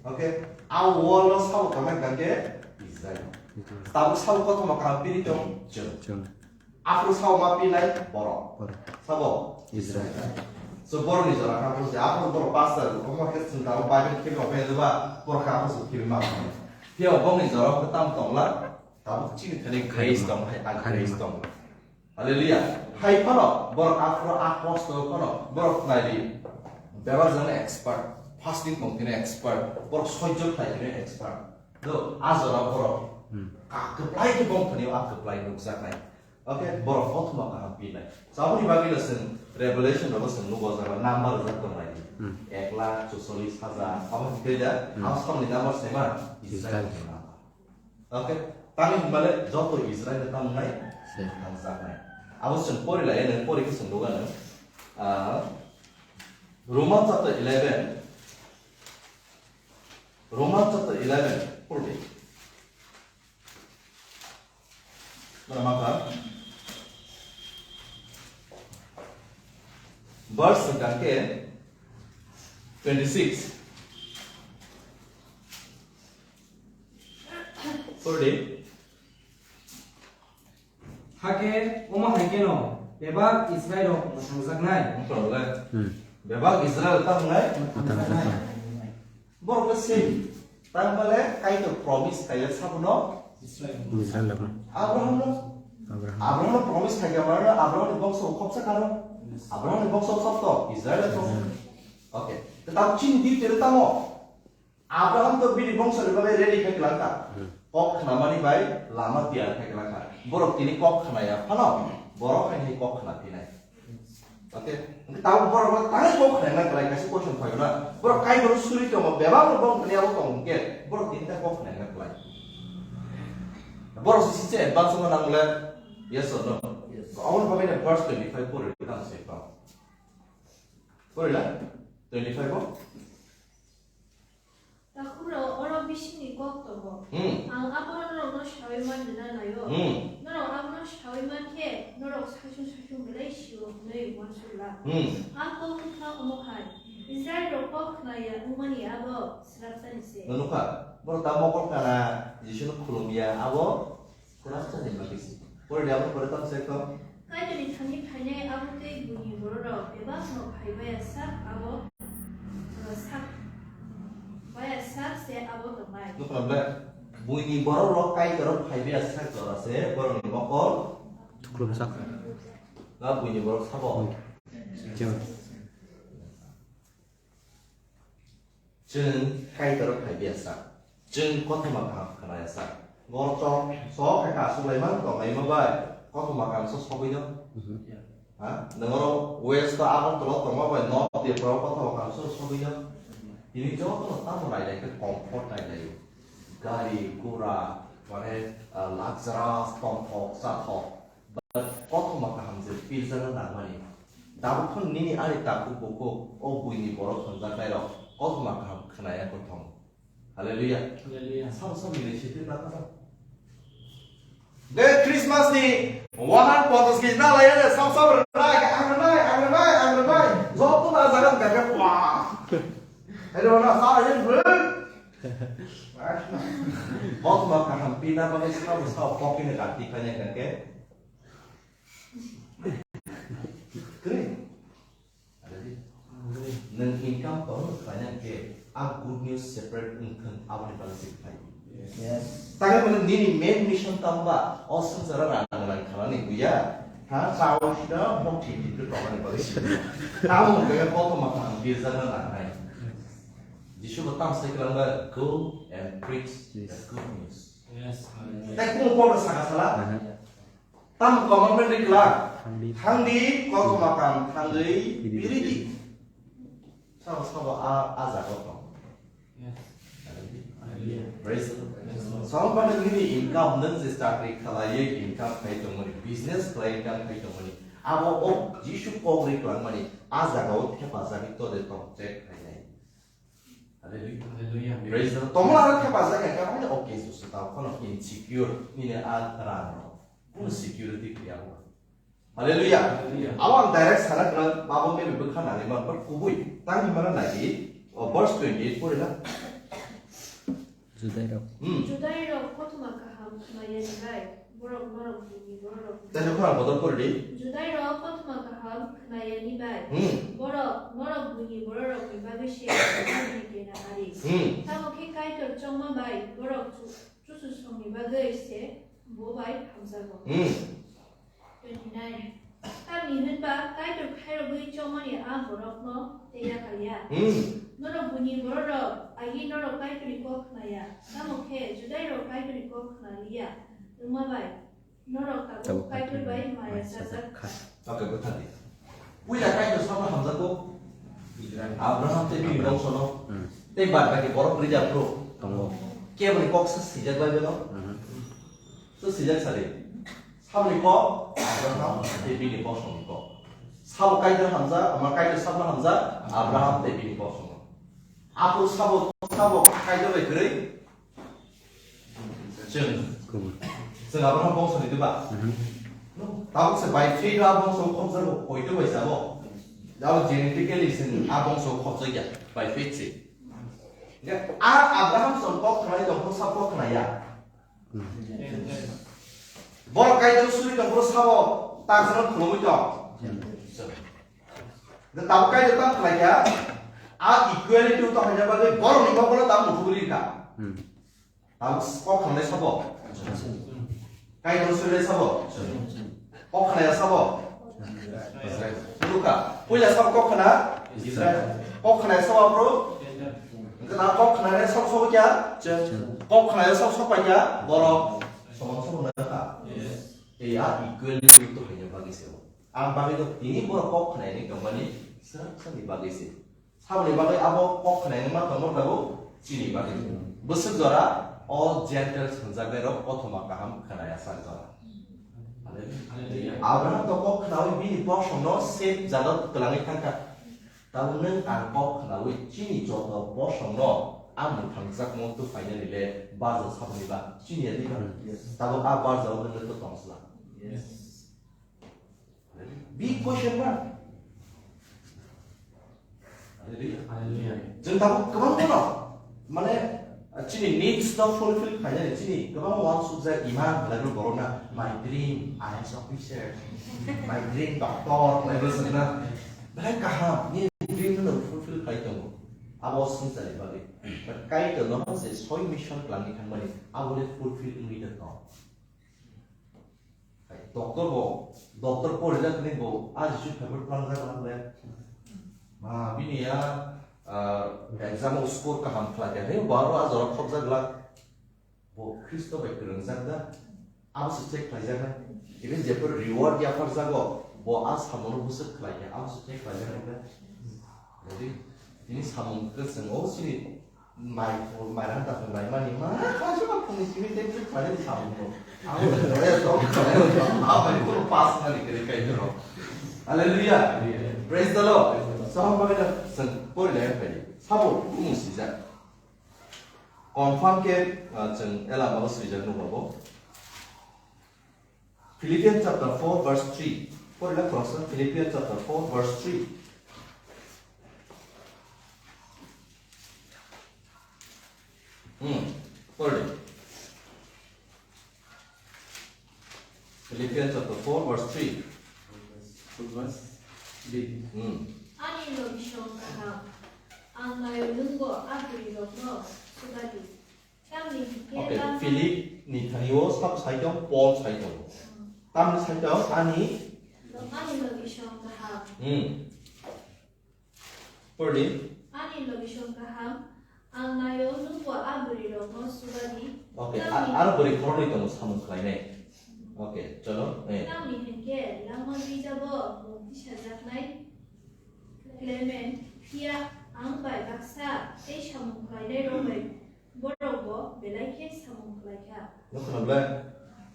Okay? A wall no sabo tongnai hwnkhe Israel. Israel. Tabuk sabo kothoma kaham piri tong chwng. Chwng. Aphuru sabo ma pinai borok. Borok. Sabo? Israel. Israel. So borokni jora kha aphuru se, aphuru borok pastor, omo khe chwng tabuk Bible khibi ophai jeba, borok kha aphuru se khibi ma. Phiya bongni jora khe tam tongla, tabuk chini thani grace tong hai, a grace tong. Hallelujah. Hai phano, borok aphuru a kosto phano, borok khnai di. Bebak jani expert, fasting tong tini expert, borok sojjo khlai tini expert. Do, a jora borok, hmm, a kwplai khe bong thani a kwplai nukjaknai. Okay, borok kothoma kaham pinai. Saboni bagwi no chwng Revelation rogo chwng nugo jaga number rijak tongnai di. Hmm. Ek lakh chuchollis hajar, abo hinkhe da, hmm, a samni number sema, Israel. Israel ni number. Okay, tamni hwnba le joto Israel ni tamo nai, se, thangjaknai. Abo chwng pori lai, nang pori khe chwng nukha nang. Ah, Roman chapter eleven, Roman chapter eleven, pori. Mana maka? Verse hwnkha khe twenty six. Pori. Hakhe omo hai kheno bebak Israel rok mwthangjaknai. Wngkha le. Hmm. Bebak Israel ta wngnai? Mwthangjaknai. Borok le same. Tang bale Kaitor promise khaile sabono Israel. Israel rok. Abraham no. Abraham. Abraham no promise khaikha mano Abraham ni bongso khopsa karo. Yes. Abraham ni bongso khop to Israel to. Israel. Okay. Te tam chini detail tamo. Abraham to bini bongso ni bagwi ready khai kwlangkha. Hmm. Kok khnamani bai lama tiyar khai kwlangkha. Borok tini kok khnaya phano, borok hai kok khna phinai. Okay? Hwnkhe tabuk borok no tai kok khnai na kwlai kaisa question phaio na. Borok Kaitor suri tongo, bebak no bong thani abo tong hwnkhe, borok tini tai kok khnai na kwlai. Borok se sise advance ma nang le, yes or no? Yes. Aboni bagwi na verse twenty five pori tang se pa. Pori la? Twenty five o? Takhukro oro bisingni kok tongo. Hmm. Ang abo norokno saui man rwna naio. Hmm. Norok abono saui man khe, norok saichung saichung belai sio hwnwi uansuk la. Hmm. A kok wngkha omo hai, Israilrok kok khnaya wngmani abo swrapjani se. Nukha, borok ta mokol kana Jisuno khulumya, abo Kwrwngsa ni bagwi se. Pore di, abo pore tamo se ekdom. Kaitorni thani phainai abo tei buini bororok bebakno phai baya sak abo, uh, sak baya sak se abo tongnai. No problem. Buini bororok Kaitorrok phai baya sak jora se borokni mokol. Thuklumsak. Na buini borok sabo. Chwng. Chwng Kaitor phai biyasa. Chwng kothoma kaham khnayasa. Gor chok, sok hai ka aswk lai man tong lai ma bai. Kothoma kaham so sogwi no. Mhm. Ha? Nang oro West o Agartala tong ma bai, North Tripura o kothoma kaham so sogwi no. Tini joto no tamo nai nai khe comfort nai nai. Gari, gura, mane, ah, luxurious tongthok, chathok. But kothoma kaham je piljakna nangmani. Tabuk phano nini ani takhuk bukhuk o buini borok hwnjaknairok kothoma kaham khnaya kwthwng. Hallelujah. Hallelujah. Sabo sabo ni sitwi na kha. De Christmas ni wahan ponchash kg na laya de sabo sabo rai ang rai ang rai ang rai. Joto na jaga ka ka wa. Ero na sa yen bro. Kothoma kaham pina bagwi sabo sabo pokini rati kanya kake. Kre. Ada di. Nang income tong kanya ke a good news separate income aboni bagwi se khai. Yes. Taga mane nini main mission tamba o sansara rang rang khalani buya. Ha, chao sida bok thik thik khe tongmani bagwi sidi. Tamo hwnkhe kothoma kaham birjana nangnai. Jisu bo tamo sai kwlangba, "Go and preach the good news." Yes. Tei kung kok saka sala? Aha. Tamo commandment ri kwlak? Thangdi. Thangdi, kothoma kaham thangwi biridi. Sabo sabo a, a jaga tong. Yes. Hallelujah. Praise the Lord. Yes, Lord. Someone nini income, nang je chakri khalaiye income khai tongmani, business khlai income khai tongmani, abo o Jisu kok ri kwlangmani, a jaga o thepajagwi tode tong check khainai. Hallelujah. Hallelujah. Praise the Lord. Tomla aro thepajak kha kha, okay, so, so, tao, kono insecure, nini a rang no. Kono security kaya mo. Hallelujah. Hallelujah. Abo ang direct sana kwrwng, abo maybe bwkha nangwi man, but kubui tang himana nai di, o verse twenty-eight pori na. Judai rok. Hmm. Judai rok kothoma kaham khwnaya ni bai, borok norok buini borok rok. Tei khorang bodol pori di. Judai rok kothoma kaham khwnaya ni bai, hmm, borok norok buini borok rok ni bagwi se kena ari. Hmm. Tamo khe Kaitor chongma bai borok chu-, chuchusongni bagwi se bo bai hamjago. Hmm. Twenty-nine. Tamni hwnba Kaitor khairogwi chongmani a borokno tei yakal ya. Hmm. Norok buini bororok, agi norok Kaitorni kok khna ya. Tamo khe Judairok Kaitorni kok khna li ya. Wngma bai, norok tabuk Kaitor bai maya chajak kha. Okay, bwthar di. Puila Kaitor sabno hamjakgo? Abraham tei bini bongsono. Hmm. Tei bad baki borok rijak bro. Tongo. Keboni kok se swijak bai beno? Mhm. So swijak sadi. Saboni kok Abraham tei bini bosongni kok. Sabo Kaitor hamjak, ama Kaitor sabno hamjak, Abraham tei bini bosongno. Aphuru sabo, sabo Kaitor bai kwrwi? Chwng. Kubun. Chwng Abraham bongsoni diba? Mhm. No, tabuk se by faith a bongso khobjago, poito bai sabo. Jabo genetically chwng a bongso khobjakya, by faith se. A Abraham chwng kok khnai tong, sab kok khnaya. Borok Kaitor suri tong, borok sabo ta kheno khulumui tong. Tabuk Kaitor tam khlai kha, a equality to haina bagwi borok ni kokolo tam muthubuli kha. Hmm. Tabuk kok khnai sabo. Kaitor suri sabo. Kok khnai sabo. Luka. Puila sabo kok khna. Israel. Kok khnai sabo bro. Engkhe na kok khnai sabo sabo kya? Kok khnai sabo sabo kya? Borok. Somang sabo na kha. Tei a equality to haina bagwi se. Ang bagwi to tini borok kok khnai ni tongmani srang srang ni bagwi se. Saboni bagwi abo kok khnaini ma tongma tabuk chini bagwi. Bwswk jora o Gentiles hwnjaknairok kothoma kaham khwnaya sak jora. Hallelujah. Abraham to kok khnaui bini bosongno sep jagao twlangwi thangkha. Tabuk nwng ang kok khnaui chini joto bosongno a mwthangjakmung tubuphainani le barja saboni ba chini ya di ba? Yes. Tabuk a barjao nwng le to tongsla. Yes. Big question mark. Hallelujah. Hallelujah. Chwng tabuk kwbang bono, mane, chini needs no fulfill khainani, chini kwbang uansukjak iman belai borok na, "My dream, I A S officer, my dream, doctor," belai bwswk na. Belai kaham, ni dream no fulfill khai tongo. Abo swngcharni bagwi. But Kaitor no je soi mission kwlangwi thangmani, abo le fulfill wngwi tong. Doctor bo, doctor porijak ni bo, a Jisu phaibwk phangjak lang le. Ma, bini ya, ah, exam o score kaham khlai kha, hei, bo aro a jora khopjak lang. Bo Khristo bai kwrwngjak da, abo se check khlaijak na. Even jephru reward yapharjago, bo a samono bwswk khlai kha, abo se check khlaijak na. Jadi, tini samung kwchwng o sini Mai, mai rang ta phung lai mani ma, kaisa ma phung ni simi te phung kare ni samung ko. Ang ko kare to, kare to, a mai ko pass mani kare kai to. Hallelujah. Praise the Lord. So, hamba kita sen pori lai kai. Sabo, kumu sijak. Confirm ke, ah, chwng ela ma sijak no babo. Philippians chapter four verse three. Pori la khoroksa, Philippians chapter four verse three. Hmm, pori. Philippians chapter four verse three. Verse three. Hmm. Ani logisong kaham, ang nayo nungbo a bwrwi rokno sudadi. Okay, Philip ni thani o sab sai tong, Paul sai tong. Tamni sai tong, ani Ani logi song kaham. Hmm. Purdi. Ani logi song kaham. Ang nayo nungbo a bwrwi rokno subadi. Okay, a- aro bwrwi khoroknwi tongo samung khlainai. Okay, cholo. Eh. Tamni hinkhe langma bijabo mukti sajaknai Clement, phiya ang bai baksa tei samung khlainai rok bai borok bo belai khe samung khlai kha. Nukho na ble?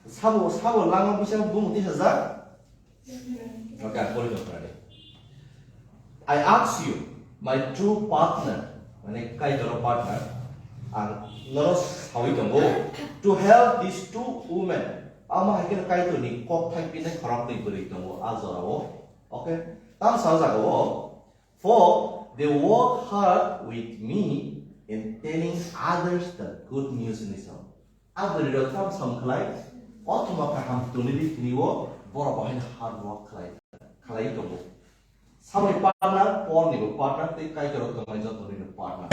Sabo, sabo langma bisa bumung tisa jak? Okay, ang pori nukho na de. I ask you, my true partner, mane Kaitor partner, ang nono sawi tongo, to help these two women. Ama hai khe Kaitor ni kok thai pinai khorok ni bwrwi tongo a jora o. Okay, tam sa jaga o. For they work hard with me in telling others the good news ni sam. A bwrwi rok tam sam khlai, o thuma kaham tuni di tini o borok bahai hard work khlai, khlai tongo. Samai partner, Paul ni bo partner, tei Kaitor rok tongmani joto ni partner.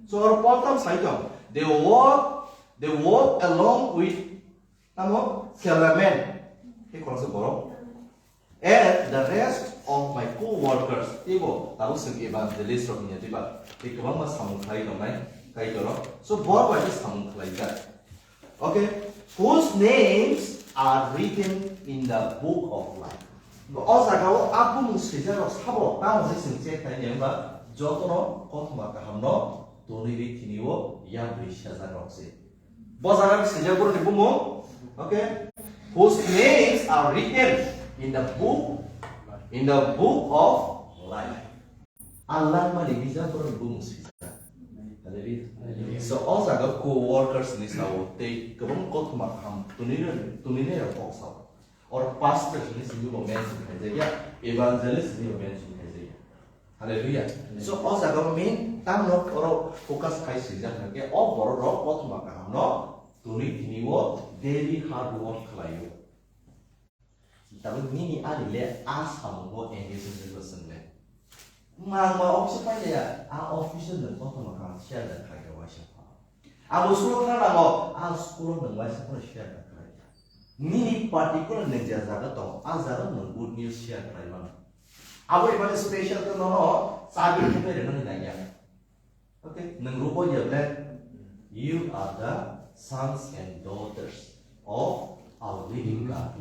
So, oro Paul tam sai tong, they work, they work along with Tamo, Philemon, tei khoroksa borok. And the rest of my co-workers, teibo tabuk chwng evangelist rok wngya diba? Tei kwbangma samung khlai tongnai Kaitor rok. So, borok bai khe samung khlaijak. Okay, whose names are written in the book of life. O jaga o a bumung swijak rok sabo tamo se chwng check khlai ni wngba jotono kothoma kaham no tonwi ri thini o yabri sajak rok se. Bo jaga swijak borok ni bumung, okay, whose names are written in the book, in the book of life. A langmani bijap borok ni bumung swijak. Hallelujah. Hallelujah. So, o jaga co-workers ni sao tei kwbang kothoma kaham tunina, tunina rok kok sao. Or pastors ni simi bo mention khaijak ya, evangelist ni bo mention khaijak ya. Hallelujah. Amen. So, o jaga o main tamno oro focus khai swijak hwnkhe o borok rok kothoma kaham no tuni tini o daily hard work khlaio. Tabuk nini ani le a samungo engage wngwi bo chwng le. Mangma office o pailaya, a office o nwng kothoma kaham share da khaikha waisa pha. Abo school o thang nango, a school o nwng waisa phano share da khaikha. Nini particular nwng je jaga tongo, a jaga nwng good news share khlai mano. Abo ni bagwi special khe nono chabi rwui rwnani nangya. Okay, nwng rubo ya ble, you are the sons and daughters of our living God.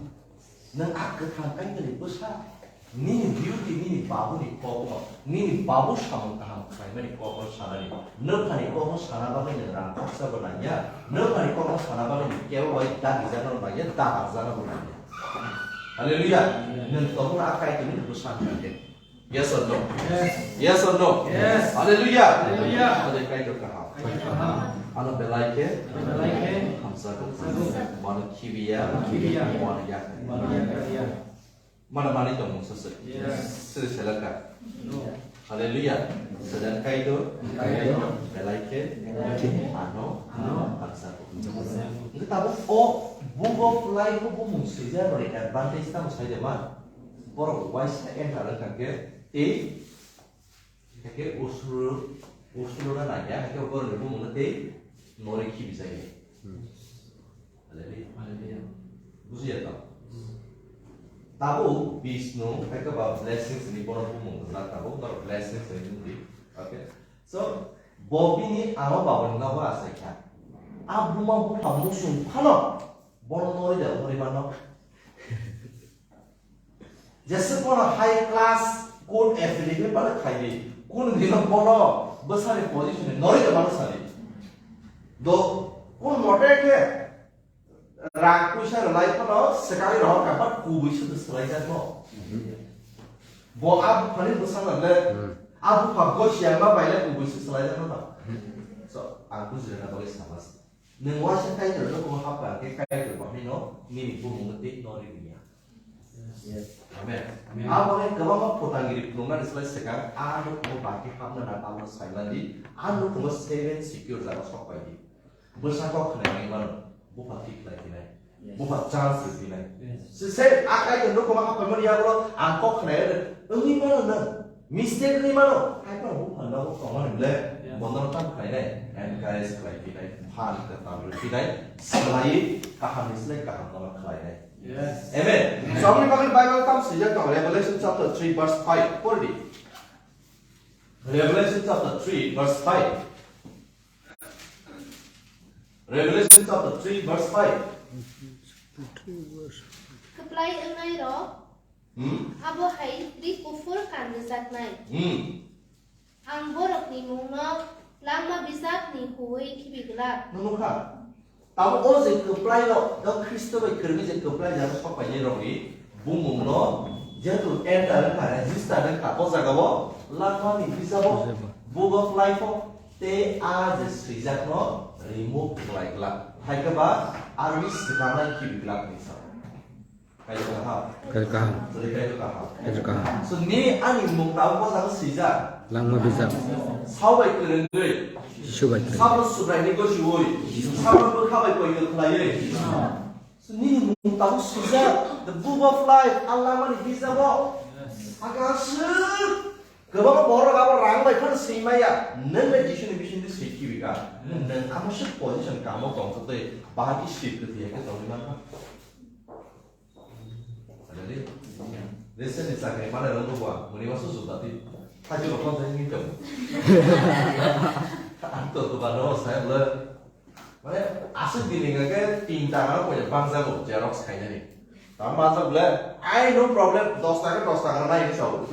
Nwng a kwthang Kaitorni bwsa, nini beauty, nini babuni kokno, nini babu samung kaham khlaimani kokno sanani, nwphani kokno sana bagwi nwng rang khoksa bo nangya, nwphani kokno sana bagwi nwng kebo bai dagijakno nangya, dagarjakno bo nangya. Hallelujah. Nwng tongmani a Kaitorni bwsa wngkha khe. Yes or no? Yes. Yes or no? Yes. Hallelujah. Hallelujah. Hallelujah. Kaitor kaham. Kaitor kaham. Ano belai khe. Ano belai khe. Hamsa ko. Hamsa ko. Mano khibiya. Mano khibiya. Mano yak. Mano yak. Mano mani tong mungsa se. Yes. Sri selaka. No. Hallelujah. Sedan Kaitor. Kaitor. Belai khe. Belai khe. Ano. Ano. Hamsa ko. Hamsa ko. Ngi tabo o book of life o bumung swijak roni advantage tamo sai de ma. Borok waisa enter wngkha khe tei, khe ursulu, ursulu na nangya, khe borok ni bumung no tei nori khibi jagwi. Hmm. Hallelujah. Hallelujah. Bujiya to? Hmm. Tabuk Bishnu, khe ba blessings ni bono bumung wngjak tabuk, no blessings ni bumung di. Okay. So, bo bini ama baba ni nogo achai kha. A buma bupha musung phano, bono nori da hori mano. Jese kono high class court affiliate pale khaidi, kun dino kono bwsani position ni nori de mano sadi. Do kun mote ke rang puisa rwlai kono swkang rohor ka, but kubui se swlai jak no. Bo a buphani bwsang le, a bupha gosi ang ma bai le kubui se swlai jak no. So ang bujina bagwi samas. Nwng waisa Kaitor no bo hapkha khe Kaitor bahai no nini bumung no tei nori niya. Yes. Amen. Amen. Abo hai kwbangma photangiri phunuknani slai swkang a nukhungo baki hapna nang abo saimandi, a nukhungo seven secure jaga sok paidi. Bwsa kok khnairwi mano, bupha thik khlai phinai. Yes. Bupha chance rwi phinai. Yes. Se, se, a Kaitor nukhungo happaimani yagulo ang kok khnai wngwi mano nwng. Mistake wngwi mano. Hai phano bupha nogo tongmani ble. Yeah. bono tam khlainai, encourage khlai phinai, phan kwtal rw phinai, swlaiwi kahamni slai kaham bono khlainai. Yes. Amen. So, aboni bagwi Bible tam swijak tongo, Revelation chapter three verse five. Por di. Revelation chapter three verse five. Revelation chapter three verse five. Kwplai wngnai rok, hmm? Abo hai ri kuphur kan rwjaknai. Hmm. Ang borokni mungno langma bijakni huwi khibi glak. Nukha. Tamo o je kwplai rok, o Khristo bai kwrwngwi je kwplai jagwi sok painai rokni bumungno jehetu enter wngkha, register wngkha, o jagao langmani bijabo, Bijabo. Book of Life o tei a je swijakno remove khlai glak. Hai khe ba aroni swkanai khibi glak ni sa. Kaitor kaham. Kaitor kaham. Kaitor kaham. Kaitor kaham. So, nini ani mung tabuk o jaga swijak. Langma bijap. Sao bai kwrwngwi. Jisu bai kwrwngwi. Sabo Subraini gosiwi. Sabo bwkha bai poito khlaiwi. So, nini mung tabuk swijak. The Book of Life, a langmani bijabo. Aga aswk. Kwbangma borok abo rang bai phano swi maya. Nwng le Jisuni bisingtwi swi khibi kha. Nwng amo swk position kamo tongthok tei bahai khe swi kwthwi hai khe tongwi mankha. Jadi, recently chakri mana rong dua, muni wasu sudah ti, haji rokon tadi ni kamu. Anto tu bano saya bela, mana asik dini ke tinta mana punya bangsa ko xerox kayaknya ni. Tam bangsa bela, I no problem, dos taka, dos taka na ini sau.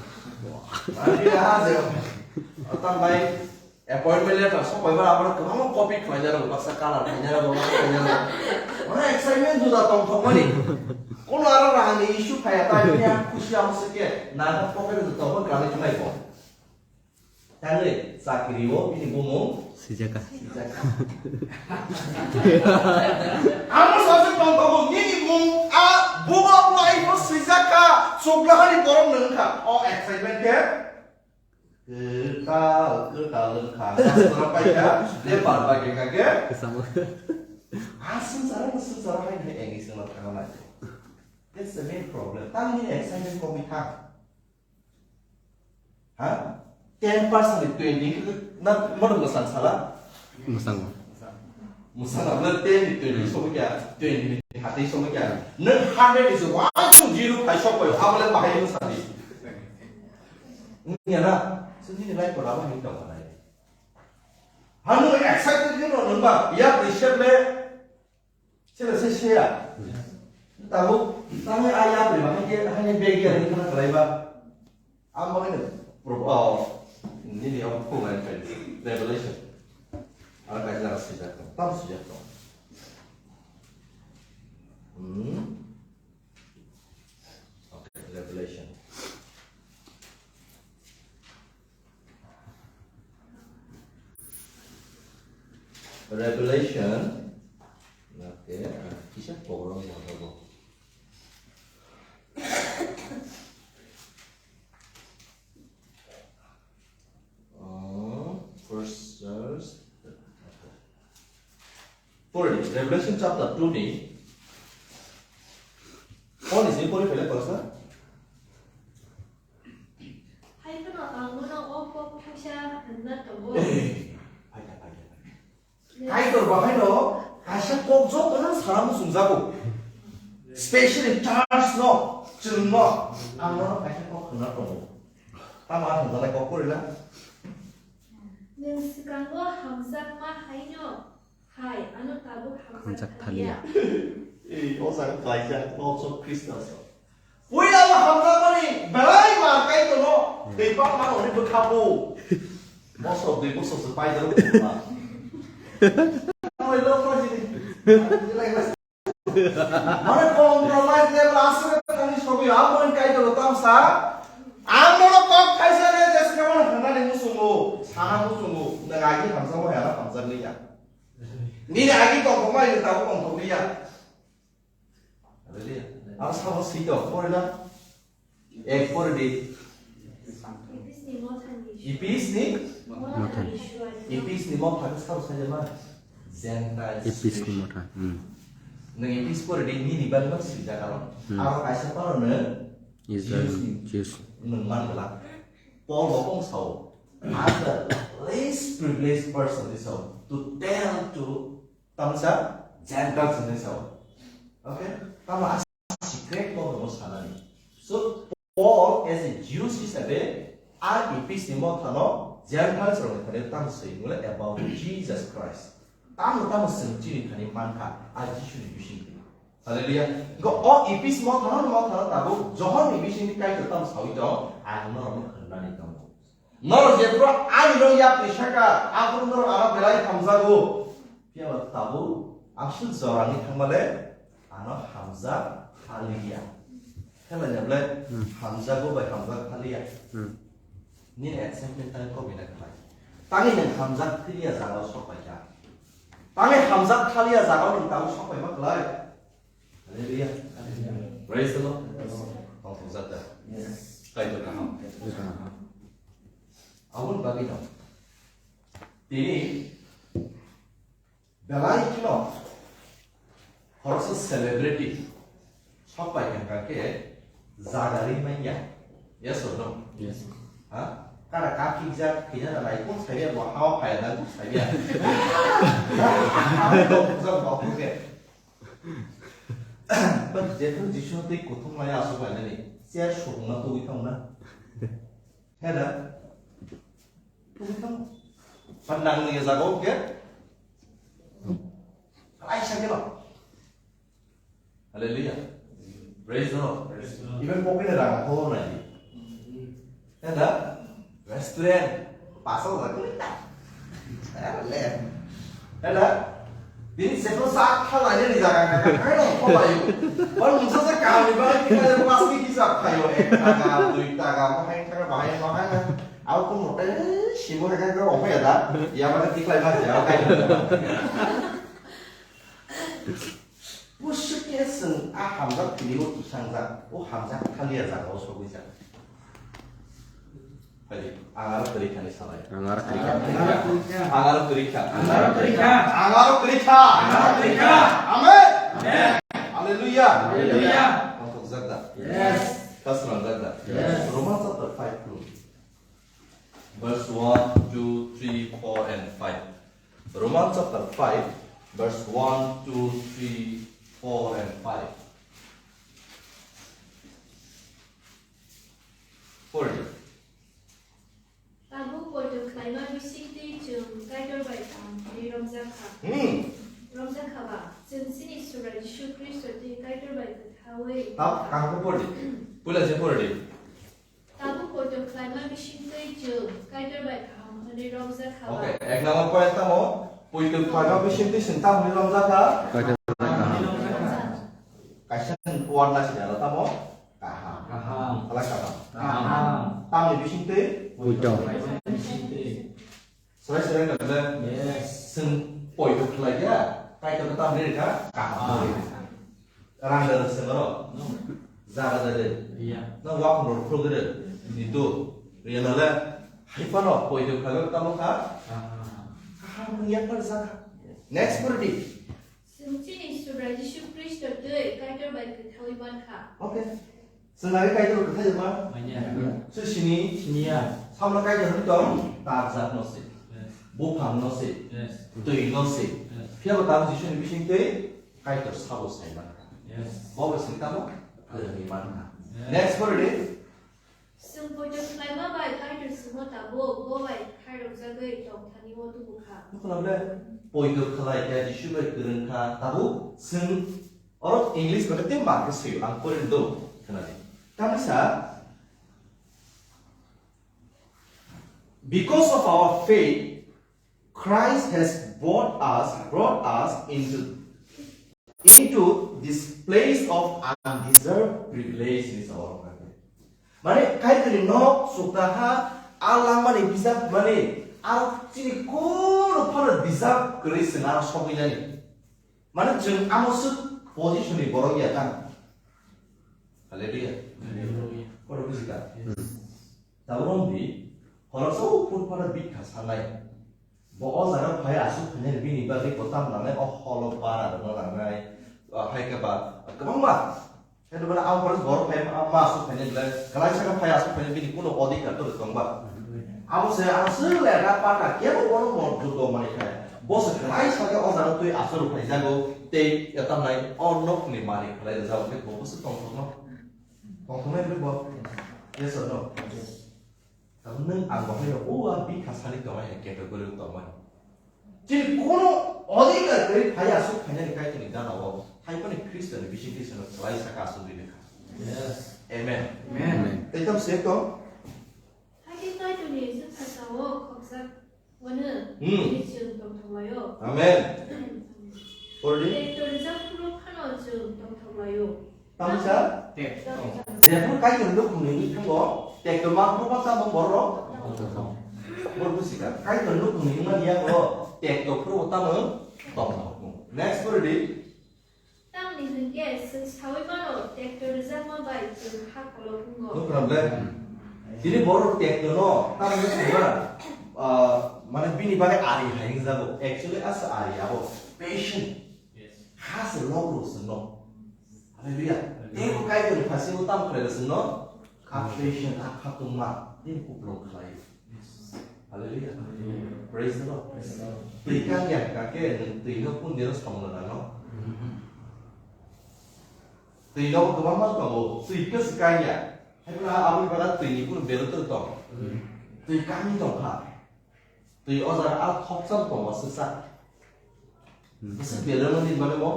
Mana dia hasil, tam baik. Appointment letter sok bai ba, abo kwbangma copy khlainai rok, baksa color khlainai rok, baksa khlainai rok. Mana excitement juda tongthokmani. Kono aro rangni issue phaiya, tai phiya khusi amo se khe, naga pocket o tongma khlai khlai bo. Tangwi chakri o bini bumung Swijaka. Swijaka. Amo sasu tongthokgo, nini mung a Book of Life o swijaka, chuklahani borok nwng kha. O excitement khe. Kwtal, kwtal wngkha. Sastra paikha, paper bai khe kha khe. Kwchamo. Ah, swngcharo, swngcharo hai khe English no thangna nai. That's the main problem. Tamni excitement komi thang. Ha? Ten percent ni twenty khe na model mwsang sala? Mwsango. Mwsang abla ten ni twenty Hmm. sobo kya, twenty ni hati sobo kya. Nang hundred is one to zero phai sok bai, abla bahai mwsang di. Nini na, so nini life ko lama ni tong kanai. Hanu excited ni no nungba, ya reset le, sila se se ya. Tabu, tangi ayat le, bahai ke, hanya begi ya, ni kana kalai ba. Ang bahai ne, pro, oh, nini ang ko ngai kai, Revelation. Ara kai jara sejak, tam sejak. Hmm. Okay, Revelation. Revelation. Okay, ah, kisa program yang apa? Oh, first verse. Pori, Revelation chapter two ni. Pori, sini pori pele pasa. Hai phano ang bono o kok khuisa hwnna tongo. Eh, hai, hai, hai, hai. Kaitor bahaino kaisa kok jotono sana muchungjago. Specially church no, chwngno, ang bono kaisa kok hwnna tongo. Tamo ang hwnjanai kok pori la? Nwng swkango hamjakma haino hai, ano tabuk hamjak Hamjak thaliya. Thaliya. Ei, o jaga khlaijak, Thoughts of Christmas. Puila o hamjakmani belai mar kai tono, Hmm. tei bak ma oni bwkha bo. Bosok dui bosok se pai jaro bwkha. Oi, lo ko jini. Mane compromise level aswk thani sogwi, abo ni Kaitor tamsa. Ang bono kok khaisa re, jeske mano hwnani muchungo, sana muchungo, nwng agi hamjakma ya, hamjakliya. Nini agi tongthokma, ini tabuk tongthokliya. Hallelujah. Ang sabo sito, pore na? Ek pore di. Ipis ni? Motha. Ipis ni motha ke sabo saja ma? Gentiles. Ipis ni motha. Hmm. Nang ipis pore di nini bari ma sida kalo. Hmm. Aro kaisa paro ne? Israel, Jews ni. Jews. Nang man bela. Paul bo kong sao. as the least privileged person this hour to tell to tamsa Gentiles in this hour. Okay? Tamo as secret ko no sanani. So Paul as a Jews hisabe a epis ni mothano Gentiles rok ni thani tamo swi ngule about Jesus Christ. Tamo tamo sengchini thani mankha a Jisu ni bising. Hallelujah. Go o epis mothano mothano tabuk Johon ni bising ni Kaitor tamo sawi tong ang norok no khwnani tongo. Norok jephru ani no yapri saka, aphuru norok ano belai hamjago. Phiya ba tabuk aswk jorani thangmale ano hamjak khaliya. Khelai na belai Hmm. hamjago bai hamjak khaliya. Hmm. Nini excitement tang kobi na khlai. Tangi nang hamjak khaliya jagao sok pai kha. Tangi hamjak khaliya jagao nang tabuk sok pai ma khlai. Hallelujah. Praise the Lord. Tongthokjak da. Kaitor kaham. Aboni bagwi no. Tini belai kheno khoroksa celebrity sok pai kha khe jaga ri manya. Yes or no? Yes. Ha? Kada ka phikjak, phina na nai, kung sai ya, bo hawa phai na, kung sai ya. Hawa phai na, kung sai ya. But jephru Jisu twi kuthum lai aswk lainani, chair sukungna tugwi thangna. He da? Tugwi thang. But nang ni jaga o ke? Ai sa ke no. Hallelujah. Praise the Lord. Even pocket rang ho nai. He da? Restaurant. Pasal rang. Hela. Bini seto sak khalai ni jaga na. Hai no khalai. Bal musa sa kami ba kita pas ki hisab khayo ek taka, dui taka, mahai taka, bahai mahai. Au ko mote simo hai ka ko ya da. Ya ba ki khlai ba ya kai. Bo swkhe chwng a hamjak thwio thwisangjak, o hamjak thaliya jagao sogwijak. Hai, ang aro kwrwi khani salai. Ang aro kwrwi kha. Ang aro kwrwi kha. Ang aro kwrwi kha. Ang aro kwrwi kha. Ang aro kwrwi kha. Amen. Amen. Hallelujah. Hallelujah. Tongthokjak da? Yes. Khasrangjak da? Yes. Romans chapter five two. Verse one, two, three, four, and five. Romans chapter five, verse one, two, three, four, and five. Pori. Tabuk poito khlaima bisingtwi chwng Kaitor bai kaham hwnwi romjak kha. Hmm. Romjak kha ba? Chwng chini Subrai Jisu Khristo twi Kaitor bai kwthaui. Tab kaham khe pori. Puila se pori. Tabuk poito khlaima bisingtwi chwng Kaitor bai kaham hwnwi romjak kha ba? Okay, ek number point tamo, poito khlaima bisingtwi chwng tamo hwnwi romjak kha? Kaitor bai kaham. Kaisa word na sida tamo? Kaham. Kaham. Ala kaham. Kaham. Tamni bisingtwi? Poito. Bisingtwi. Swrai swrai no le. Yes. Chwng poito khlai ya, Kaitor no tamni rikha? Kaham. Kaham. Rang da se no. No. Jaga da de. Ya. No wa ko ro pro de. Ni do. Ri no le. Hai pa no poito khlai tamo kha? Kaham. Kaham ni ya par jaga. Next pori di. Chwng chini Subrai Jisu Khristo twi Kaitor bai kwthaui man kha. Okay. Chwng nai Kaitor kwthai ma? Manya. Chwng sini? Siniya. Samla Kaitor hwn tong? Tarjak no se. Yes. Buphang no se. Yes. Twi no se. Yes. Phiya bo tabuk Jisu ni bising twi Kaitor sabo sai man kha. Yes. Bo bo sini tamo? Kwrwngwi man kha. Yes. Next pori di. Chwng poito khlaima bai Kaitor simo tabuk bo bai khairokjagwi tongthani o tubu kha. Nukho na ble poito khlai kha Jisu bai kwrwng kha tabuk chwng oro English bai tei ma khe swi ang pori do khna di. Tamisa because of our faith Christ has brought us, brought us into, into this place of undeserved privilege in our life. Mane, Kaitorni nok sukta ha, a langmani bijap mane, a chini kono phano bijap kwrwi chwng aro sogwi nani. Mane, chwng amo swk position ni borok ya tang. Hallelujah. Hallelujah. Kono bujikha. Yes. Tabuk wng di, khoroksa o phut phano bikha sanai. Bo o jaga phai aswk phainai bini bagwi bo tam nangnai o holo bara rwna nangnai. O hai khe ba kwbangma. Khe rwna ang khoroksa borok phai ma, ma aswk phainai belai, kwlaisa khe phai aswk phainai bini kuno odhikar to tong ba. Abo se aswk le da pata kebo bono mor judo mani khai. Bo se khlai sa khe o jaga twi aswk phai jago tei etam nai o nok ni malik khlai jago khe bo se tong tong no. Tong tong nai bo. Yes or no? Tamo nwng ang bo hai o a bikha sani tong hai category tong mani. Chini kono odhikar kwrwi phai aswk phainani Kaitorni gana o, hai phano Khristo ni bising Khristo no khlai saka aswk rwi rwkha. Yes. Amen. Amen. Amen. Tei tamo se tong? Hakhe Kaitorni swkang sao khokjak wano Hmm. tei chwng tongthok lai-o. Amen. Amen. Pordi? Tei torijak phuru phano chwng tongthok lai-o. Tamsa? Tek. Jephru Kaitor nukhungni wngwi thango, tekto ma phuru bo tamo borok? Bor busi kha. Kaitor nukhungni wngmani yago tekto phuru bo tamo? Tongthok. Next pordi. Tamni hwnkhe chwng saui mano, tekto rwjakma bai chwng ha kolok wngo. No problem. Tini borok tekto no, tamni sima, ah, mane bini bagwi ari hai wngjago. Actually, asa ari abo. Patient. Yes. Ha se logro se no. Hallelujah. Hallelujah. Tei bo Kaitorni phasingo tamo khlai rw se no. Kha patient, kha khatungma. Tei bo kuplung khlai. Yes. Hallelujah. Hallelujah. Praise the Lord. Praise the Lord. Twi kang ya kake nwng twi no kun dero samung na no. Mm-hmm. Twi no kwbangma tongo. Twi khe se kang ya. Hai phano aboni bagwi twi ni kun bero tong. Mm. Twi kang ni tong kha. Twi o jaga a khoksa tongo swksa. Hmm. Bwswk belai no din mani mo?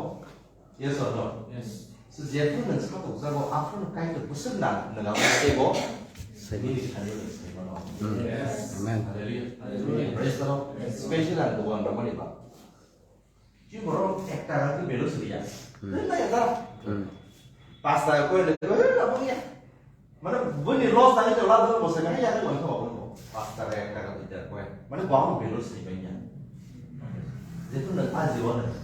Yes or no? Yes. So, jephru nwng satok jago, aphuru Kaitor bwswk nang, nwng abo teibo saimani thani nwng saimano. Hmm. Yes. Amen. Hallelujah. Hallelujah. Praise the Lord. Yes. Special ang dogan ramani ba. Ki borok ek taka ki belo suriya. Hmm. Nwng na ya da. Hmm. Pas taka koi le, eh, abang ya. Mane, bini loss tangwi tong, labu bo sai, mane, yakni wngkha, obo pas taka, ek taka, dui taka, koi. Mane, bo ang value sai manya. Jeto nwng a jibo nwng.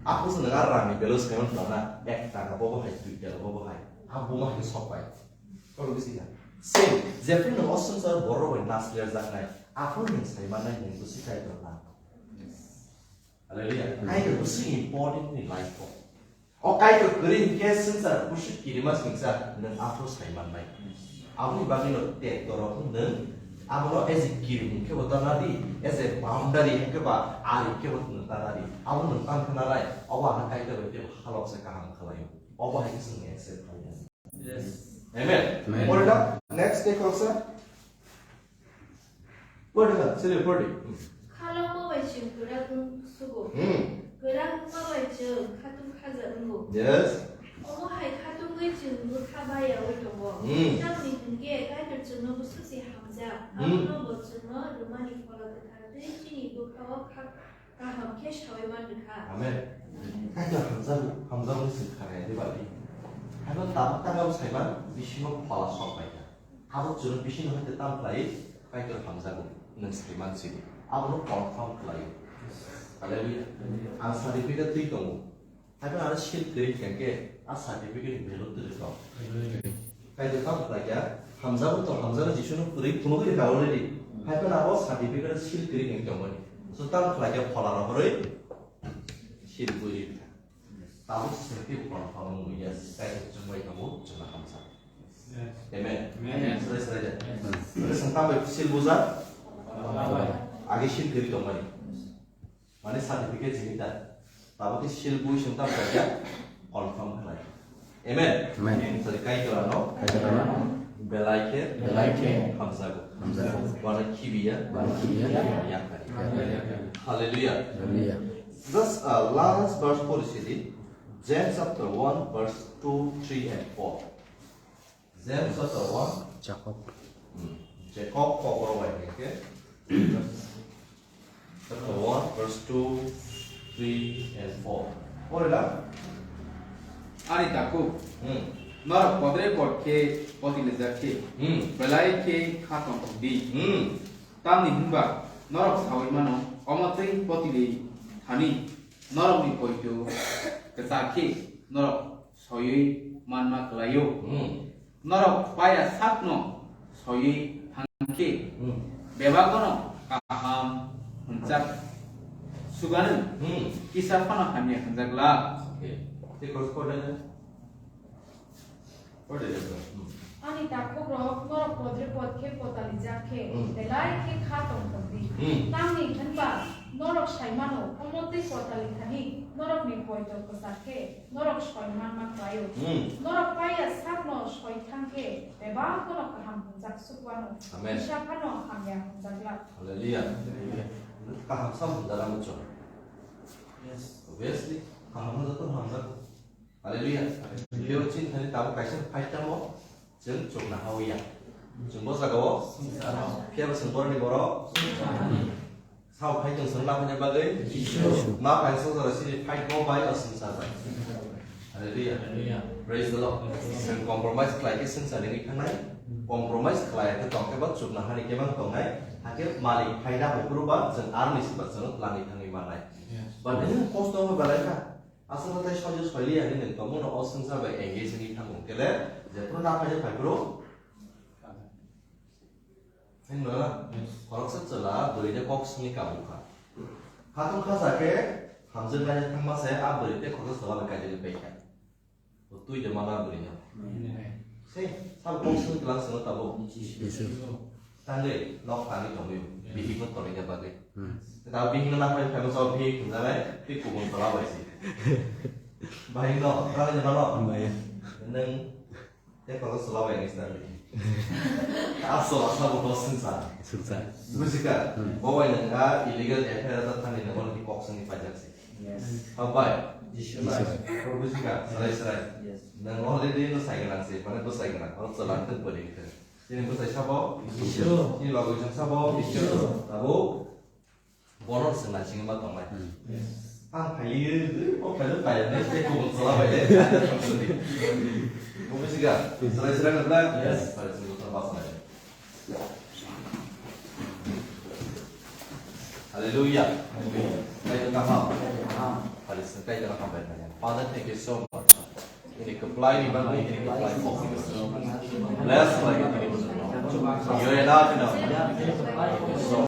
Ako se nwng a rangni value sai manya na, ek taka bobo hai, dui taka bobo hai. A buma hai sok pai. Kolo bisi ya. Same, jephru nwng o swngchar borok bai nasler jaknai. Ako nwng sai mannai nwng bwswk kaitor na. Hallelujah. Kaitor bwswk important ni life o. O Kaitor kwrwi hinkhe swngchar bwswk kirima swngchar nwng aphuru sai mannai. Aboni bagwino tekto rok nwng abono as a kirimung khe bo tana di, as a boundary hinkhe ba ari khe bo nwng tana di. Abo nwng tang khna rai, obo ano Kaitor bai tei halok se kaham khlai o. Obo hai khe chwng accept khlai ya. Yes. Amen. Amen. Pore da, next take also. Pore da, sile pore. Khalokma bai chwng kwrak wng sugo. Hmm. Kwrak wngma bai chwng khatung khaja wngo. Yes. Omo hai khatungwi chwng bwkha bayaui tongo. Hmm. Tamni hwnkhe Kaitor chwngno bwswk se hamjak. Hmm. Abono bo chwngno rwmani Phola Kwthar tei chini bwkha-o kha-, kaham khe saui man rwkha. Amen. Kaitor hamjago, hamjago ni chwng khanai de bali. Haibo tabuk tangabo saiman bisingo phola sok bai kha. Abo chwng bisingo hai tei tam khlai Kaitor hamjago nwng saiman sidi. Abono confirm khlai. Hallelujah. Ang certificate twi tongo. Haibo aro seal kwrwi kha khe a certificate ni value twi tongo. Kaitor tamo khlai kha, hamjago tong, hamjago Jisu no kwrwi phunugwi kha already. Hai phano abo certificate seal kwrwi wngwi tongmani. So tamo khlai kha phola rohorwi seal bui rwi kha. Tabuk swngti bo confirm wngwi ya, Kaitor chwngbai tongo, chwngno hamjak. Amen. Amen. Swrai swrai de. Swrai swng tamo seal bujak. Age seal kwrwi tongmani. Mane certificate sini ta. Tabuk khe seal bui sung tam khlai ya, confirm khlai. Amen. Amen. Sorry, Kaitor ano. Kaitor ano. Belai khe. Belai khe. Hamjago. Hamjago. Wana khibiya. Wana khibiya. Yakari. Yakari. Hallelujah. Hallelujah. Just, uh, last verse pori sidi. James chapter one, verse two, three and four. James chapter one. Jakob. Hmm. Jakob kok borok bai hwnkhe. Chapter one, verse two, three and four. Pore da? Ani takhuk, Hmm. norok podre pod khe potilijak khe, Hmm. belai khe kha tongthok di. Hmm. Tamni hwnba norok saui mano, omo tei potili thani norokni poito kwchar khe norok soiwi manma kwlaio. Hmm. Norok paya sakno soiwi thang khe, Hmm. bebagono kaham hwnjak suganw, Hmm. kisa phano hamya hwnjak glak. Okay. Tei kos pore na? Pore na? Hmm. Ani takhukrok norok podre pod khe potalijak khe, hmm, belai khe kha tongthok di. Hmm. Tamni hwnba norok sai mano, omo tei potali thani norokni poito kwchak khe norok soi manma khlaio. Hmm. Norok paiya sakno soi thang khe bebak bono kaham hwnjak sukwano. Amen. Kisa phano hamya hwnjak glak. Hallelujah. Kaham sa hwnjak muchung. Yes. Obviously, kaham hwnjak to hamjak. Hallelujah. Hallelujah. Beo chini thani tabuk kaisa fight tamo, chwng chukna hao ya. Chwng bo jaga o, phiya bo chwng boroni borok. Sao phai chwng chwng laphina bagwi. Jisu. Ma phai song jora chini fight bo bai o swngchar bai. Hallelujah. Hallelujah. Praise the Lord. Chwng compromise khlai khe swngchar ni thangnai. Compromise khlai khe tong khe bo chukna hani kebang tongnai. Hakhe malik phai na bai phuru ba chwng aroni si ba chwng lani thangwi mannai. Yes. But nini kosto wngwi belai kha. Aswk tei soijo soiliya hinwi tongmano o swngchar bai engage wngwi thangmung kele jephuru naphai phai phuru. Hinwi khoroksa chwla bwrwi de kok swngwi kabukha. Khatung khacha khe hamjwk naina thangma se a bwrwi tei khoroksa chwla bai kaijagwi paikha. Twi de mana bwrwi no. Amen. Sei, sabo kok swng tlang swng tabo. Yes, sir. Tangwi nok tangwi tongwi, yes, bihik no torwi na bagwi. Hmm. Ta bihik no naphai phai mo so bihik hwnjanai, twi kubun tola bai si. Bahik no, tangwi de mano. Bai. Nang te kok swla bai ni sir. Aso asa bo kok swng sa. Swng sa. Bujika, hmm, bo bai nang a illegal affair ta thani na bo ni kok swng ni pajak si. Yes. Hambai. Jisu. Jisu. Prabhu Jisu. Sarai sarai. Yes. Nang already no sai ganang se, mane bwsai ganang. Oro chwla thwng bwrwi thwng. Chini bwsai sabo? Jisu. Chini logwi jang sabo? Jisu. Tabuk bono se naising ma tongnai. Hmm. Yes. Ang phai, o phai, phai, ne se ko chwla bai de. Prabhu Jisu. Sarai sarai na bla? Yes. Sarai sarai na bla? Hallelujah. Hallelujah. Kaitor kaham. Hallelujah. Kaitor kaham. Father, thank you so much. Ini keplai ni bangni, ini keplai fokus. Bless lagi ini. Yo ya na kena. So,